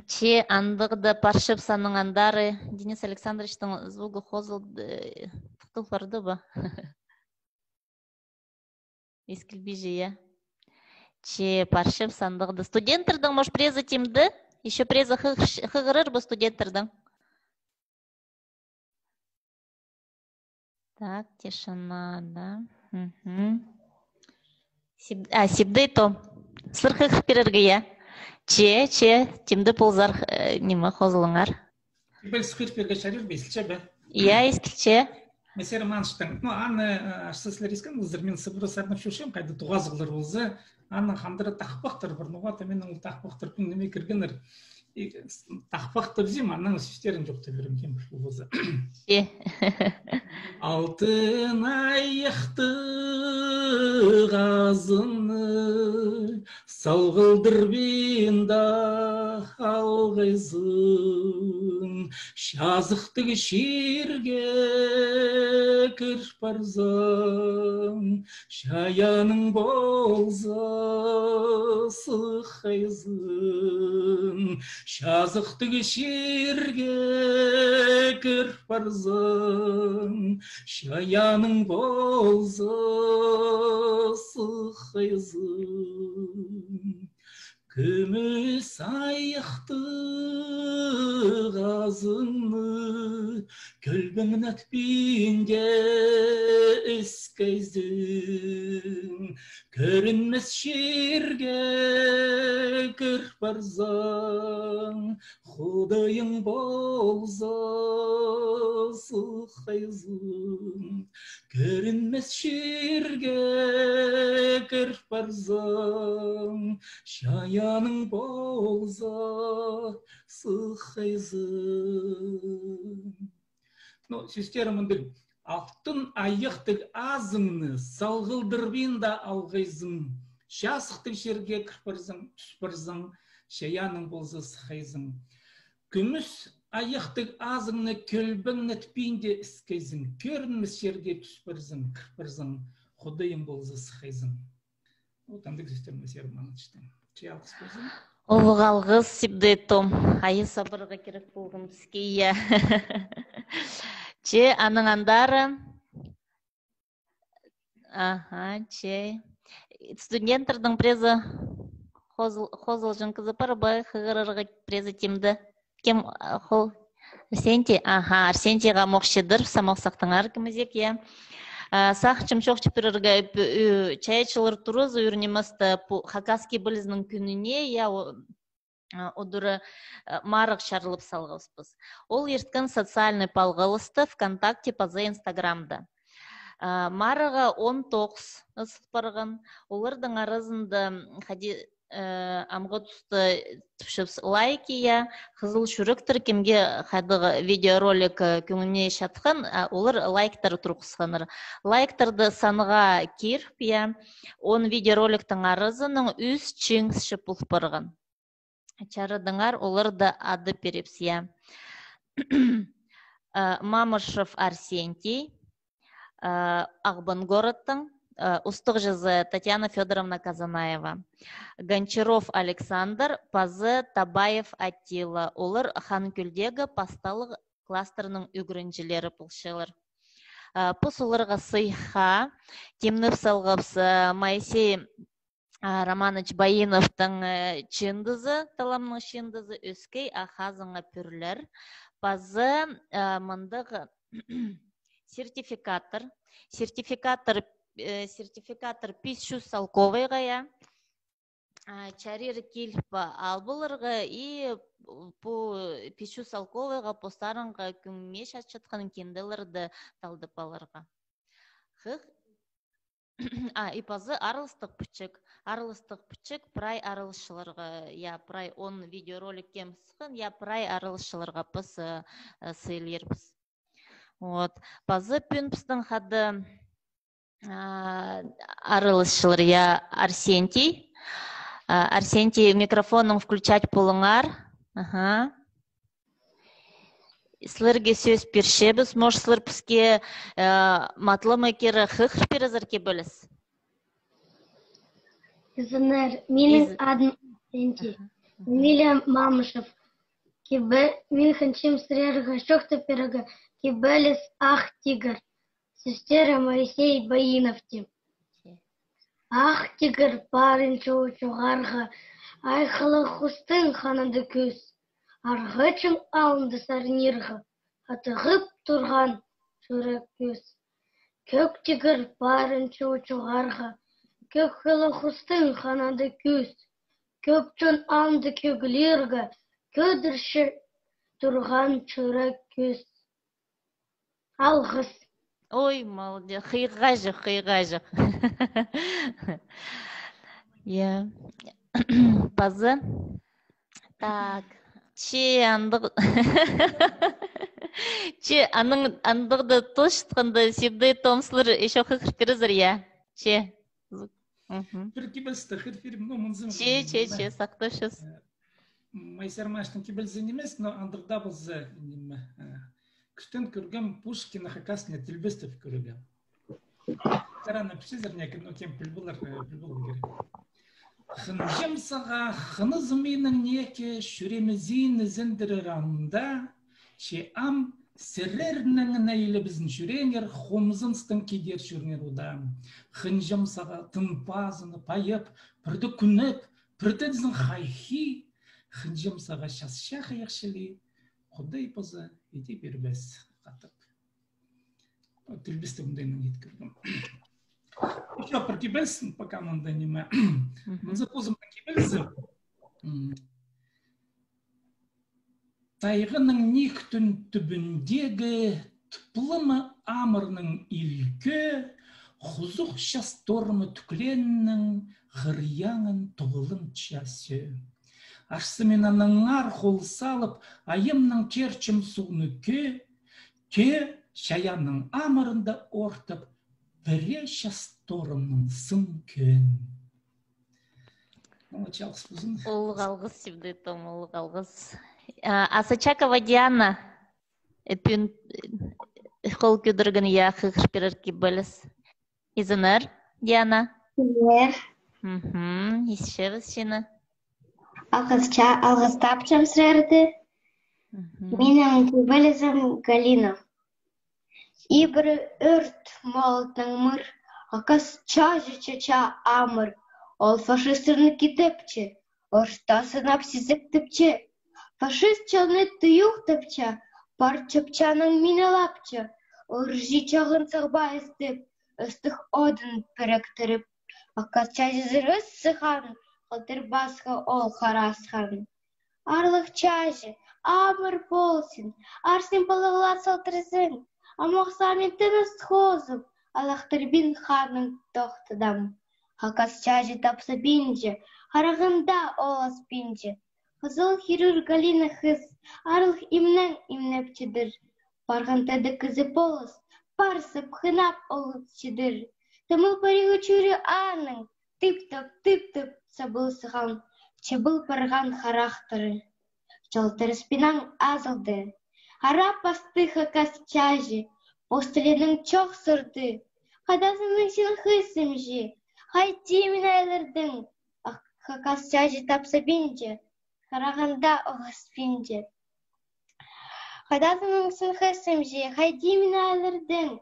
Че андағ даа парчабыс аның андар. Денис Александровичтің звугы хозылды, тыхтал парды ба? Искілбинче, я. Че парчабыс андағ даа. Студенттердең, может, пірезі тимді? Ещё пірезі хығырар ба студенттердең? Так, тишина, да. Мгм. Сиб-, а, Сибдей Том. Сірер хығыр пирерге, я? Че, че, тимді ползар, э, ниме, хозылыңар. Піліс хығыр пирерге чарир ба, искілче бе? Я, искілче. Месе романчтың. Ну, аны, э, аш сӧзлер искен, узыр мен сыбыра сарнап чӧрчем, хайда тоғазығлар полза, аның хандыра тахпахтар пар, ну, ноға-да мин ол тахпахтар кӱн ниме кіргеннер. И тахпахты пілзем, аның сӧстерін чоохтап пирем, кем піл полза. Е. Алтын айахтығ азыңны салғылдырбин даа алғайзың, чазыхтығ чирге кір парзаң, чайааның полза сыххайзың, чазыхтығ чирге кір парзаң, чайааның полза сыххайзың. Кӱмӱс айахтығ азыңны кӧлбеңнетпин дее іскейзің, кӧрінмес чирге кір парзаң, Худайың полза сыххайзың, кӧрінмес чирге кір парзаң, чайааның полза сыххайзың. Ну, сӧстері мындағ: алтын айахтығ азыңны салғылдырбин даа алғайзың, чазыхтығ чирге кір парзаң, тӱс парзаң, чайааның полза сыххайзың. Кӱмӱс айахтығ азыңны кӧлбеңнетпин дее іскейзің, кӧрінмес чирге тӱс парзаң, кір парзаң, Худайың полза сыххайзың. Вот андағ сӧстер Месе романчтың. Че алғыс ползын. Улуғ алғыс, Сибдей Том. Айа сабырға кирек полған піске, я. Че аның андары. Аха, че. Студенттердең пірезі хозыл-, хозылҷаң кізі пар ба, хығырарға пірезі тимді? Кем, а, хол? Арсентий? Аха, Арсентийға мох чидір, самох сахтаңар кемізек, я. А, сағынчам чоохтап пирерге, п-, ӱ, чайаачылар туразы ӱр ниместе пу хакасский пілізінің кӱніне, я, о, а, удура, а, марығ чарылып салғабыспыс. Ол ирткен социальный палғалыста, ВКонтакте паза Инстаграмда. А, марығға он тоғыс ызыл парған. Олардың аразында, м, хайди, э, амғы туста тіпчебіс лайки, я, хызыл чӱректер, кемге хайдағ видеоролик, э, кӧңніне чатхан, а, олар лайктар турғысханнар. Лайктарды санға киріп, я, он видеороликтің аразынаң ӱс чиңісчі пол парған. Чарадыңар, оларды адап пирербіс, я. Э, Мамышев Арсентий, э, Ағбан городтың, э, устағҷызы Татьяна Фёдоровна Казанаева. Гончаров Александр паза Табаев Аттила. Олар Ханкӧлдегі пасталығ класстарның ӱгренҷілері полчалар. Э, піс оларға сыйыхха тимнеп салғабыс, э, Моисей а, Романыч Баиновтың, э, чыындызы, таламның чыындызы, «Ӧскей а хазыңа пӱрлер». Паза, э, мындағ сертификаттар. Сертификаттар, э, сертификаттар пис чӱс салковайға, я. А, чарир киліп ал поларға и пу Пичу Салковаға постарыңа кӧмес чатчатхан кинделерні талдап аларға. Хых. А, и пазы араластығ пічік. Араластығ пічік прай араласчыларға, я, прай он видеоролик кем сыххан, я, прай араласчыларға піс, э, э, сыйлирбыс. Вот. Пазы пӱӱн пістің хада, а, араласчылар, я, Арсентий. А, Арсентий, микрофоның включать полыңар. Ага. Сілерге сӧс пирчебіс, может, сілер піске, э, матлама кире хығыр пирерзер кибеліс. Изеннер, минің адым Арсентий. Ага, ага. Милем Мамышев. Кибе-, мин хынчам сірерге чоохтап пирерге кибеліс «Ах тигір». Сӧстері Моисей Баинов тіп. Ах тигір парынча чоғарға, ай хылығ хустың ханады кӱс. Арғачаң алнында сарнирға, атығып турған чӱрек кӱс. Кӧк тигір парынча чоғарға, кӧк хылығ хустың ханады кӱс. Кӧп чон алнында кӧглирге, кӧдірче турған чӱрек кӱс. Алғыс. Ой, молодец. Хыйғаҷах, хыйғаҷах. Я. Пазы. Так. Че андағ. Че аның андағда тосчатханда, Сибдей Том, сірер ещё хығыр пирерзер, я? Че. Мгм. Пір кибелісті хығыр пирим, ну, мынзы. Че, че, че, сахтапчабыс. Э, Майсар Маштың кибелізі нимес, но андағ даа полза, ниме, э, кӱстең кӧргем Пушкиннің хакаснаң тілбестеп кӧргем. Таранып чӧрзер, неке, но кем піл полар, э, піл полар кирек. Хынчам сағаа, хынызым минің, неке, чӱреемні изендірер анда, че ам сірернің найлыбызын чӱрееңер хомзыныстаң кидер чӧріңер удаа. Хынчам сағаа тың пазыны пайып, пірде кӱнеп, пірдеезін хайхи, хынчам сағаа час чахайах чіли, Худай паза иди пирбес хатап. Тілбестеп мындағнаң иткіргем. Ещё пір кибеліс, пока мында ниме. Мгм. Мынзы позымның кибелізі. М. Тайғаның ниик тӱбіндегі тыплымы амырның илкі, хузух час торымы тӱкленнің хыряңын тоғылынча сӧӧ. Арса мин аннаңар хол салып, айымның керчім суғны кӧ, тӧӧ, чайаанның амырында ортап, пірее час торымның сын кӧӧн. Молодец, алғыс ползын. Улуғ алғыс, Сибдей Том, улуғ алғыс. А, Асочакова Диана, э, пӱӱн, э, хол кӧдірген, я, хығыр пирер кибеліс. Изеннер, Диана. Изеннер. Мгм, исчебіс сині. Алғыс ча-, алғыстапчам сірерді. Мгм. Минің кибелізім Галина. Ибіре ӧрт, молотнаң мыр, хакас чаҷы чача амыр. Ол фашистерні кидепче, орта сынап сизектепче. Фашист чалны туюхтапча, пар чапчанаң миналапча, ырҷи чағын сағбаа істеп, ыстығ одын піріктіріп. Хакас чаҷызын ыс сыххан, халтыр пасха ол харасхан. Аарлығ чаҷы, амыр ползын, арсин палығлар салтырзын, ам охсаа мин тыныс хозып, алахтырбин ханнаң тохтадам. Хакас чаҷы тапсабинча, харағында ол аспинча. Хызыл хирӱр Галина хыс, аарлығ имнең имнеп чідір. Парған тіді кізі полыс, парсып, хынап ол чідір. Тымыл париғы чӱрі аның, тып-тып, тып-тып, сабыл сыххан, чабыл парған харахтары. Чалтырыспинаң азылды. Хара пасты хакас чаҷы, пос тілінең чох сурды. Хайдазың мин син хысымҷы, хайди мин айлардың, ах, хакас чаҷы тапсабинча, харағанда ол аспинча. Хайдазың мин син хысымҷы, хайди мин айлардың.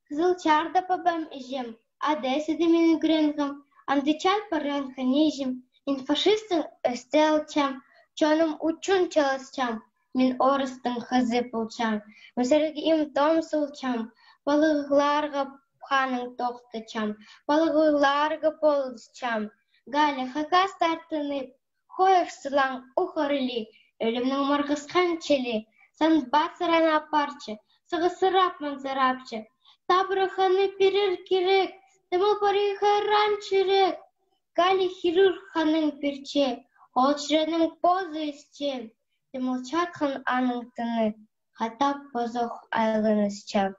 Хызыл чарда пабам, іҷем, ада сиді мин ӱгренғем, андағ чаан парған хынҷым, мин фашистің ӧсті алчам, чоным ӱчӱн чалысчам, мин орыстың хызы полчам, мин сірерге им-том сулчам, палығларға ханнаң тохтатчам, палығларға полысчам, Галя, хакас тартынып, хойых сылаң ухырлы, ӧлімнің марғысхан чілі, сан пазыран апарча, сығысырап манзырапча. Табырах ханны пирер кирек, тымыл пари хайран чӱрек. Галя хирург ханның пирче, ол чіреенің позы ісче, тымыл чатхан аның тыны, хатап позох айланысча.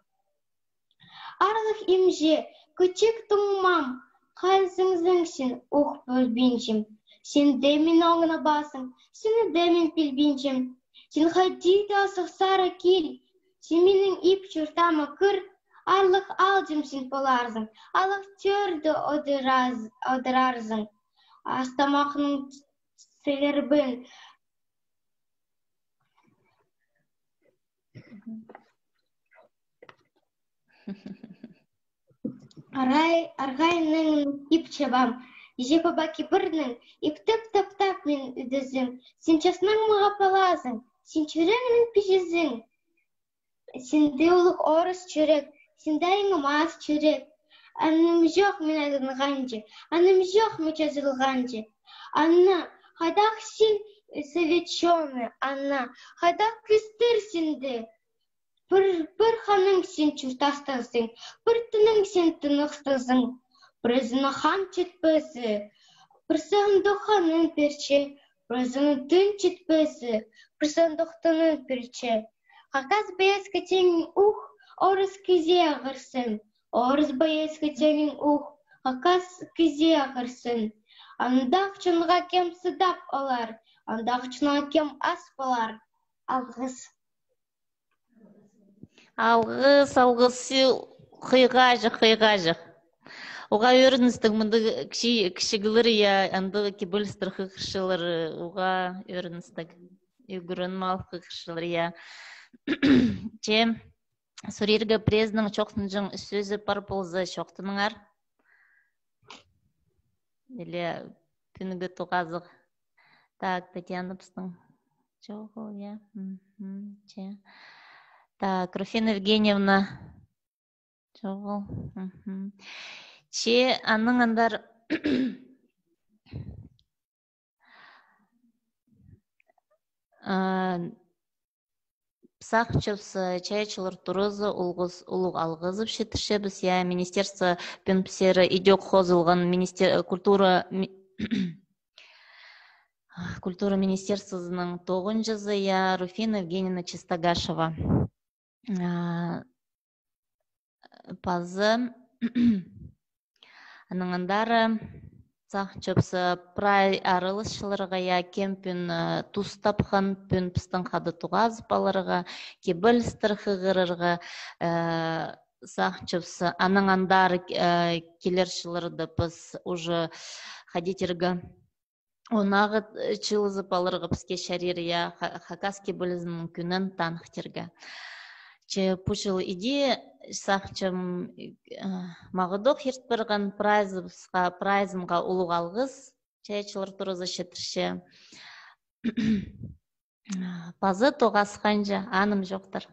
Аарлығ имҷе, кічіг туңмам, хайзыңзың син, ух пілбинчем. Син дее мин оңнабассың, сині дее мин пілбинчем. Син хайди даа сығысар кил, син минің иб чуртаама кір, аарлығ аалҷым син поларзың, аарлығ тӧрде одырарзың, ас-тамахның сілербін. Арғай, арғайның иб чабам, іҷе-паба кибірнең, иптеп таптап мин ӱдезім. Син часнаң мағаа палазың, син чӱрегімнің пиҷезің. Синде улуғ орыс чӱрек, синде айнымас чӱрек. Анымҷох мин айланғанҷа, анымҷох мин чазылғанҷа. Анна, хайдағ син, совет чоны, Анна, хайдағ кӧстер синде? Пір, пір ханның син чуртастазың, пір тынның син тыныстазың. Пірсінің хан читпезі, пірсінің доханын пирче, пірсінің тын читпезі, пірсінің дохтанын пирче. Хакас пееске теңің ух, орыс кізее ағырсын, орыс пееске теңің ух, хакас кізее ағырсын. Андағ чонға кем сыдап алар, андағ чонға кем ас полар. Алғыс. Алғыс, алғыс, сі-, хыйғаҷах, хыйғаҷах. Уғаа ӧріністіг мындағ кічі-, кічіглер, я, андағ кибелістер хығырчалар, уғаа ӧріністіг. Ӱгреніп ал хығырчалар, я. Че, сурирға, пірсінің чоохтанҷаң сӧзі пар полза, чоохтаныңар. Или пӱӱнгі тоғазығ. Так, Татьяна пістің. Чоғыл, я. Мгм, че. Так, Руфина Евгеньевна. Чоғыл. Мгм. Че, анаң андар, а, сағынчабыс, э, чайаачылар туразы улуғ, улуғ алғызып читірчебіс, я, министерство пӱӱн пісер идӧк хозылған министер-, э, культура ми-, культура министерствозының тоғынҷызы, я, Руфина Евгеньевна Чистогашева. А, пазы. Анаң андар сағынчабыс прай араласчыларға, я, кем пӱӱн, э, тус тапхан, пӱӱн пістің хада тоғазып аларға, кибелістер хығырарға, э, сағынчабыс. Анаң андар, э, килер чылларда піс уже хайди тирге, онағ, э, чыылызып аларға піске чарир, я, ха-, хакас кибелізінің кӱнін таныхтирға. Че пу чыл иди сағынчам, э, мағаа даа ирт парған прайзыбысха, прайзымға улуғ алғыс, чайаачылар туразы читірче. Пазы тоғасханҷа, анымҷохтар.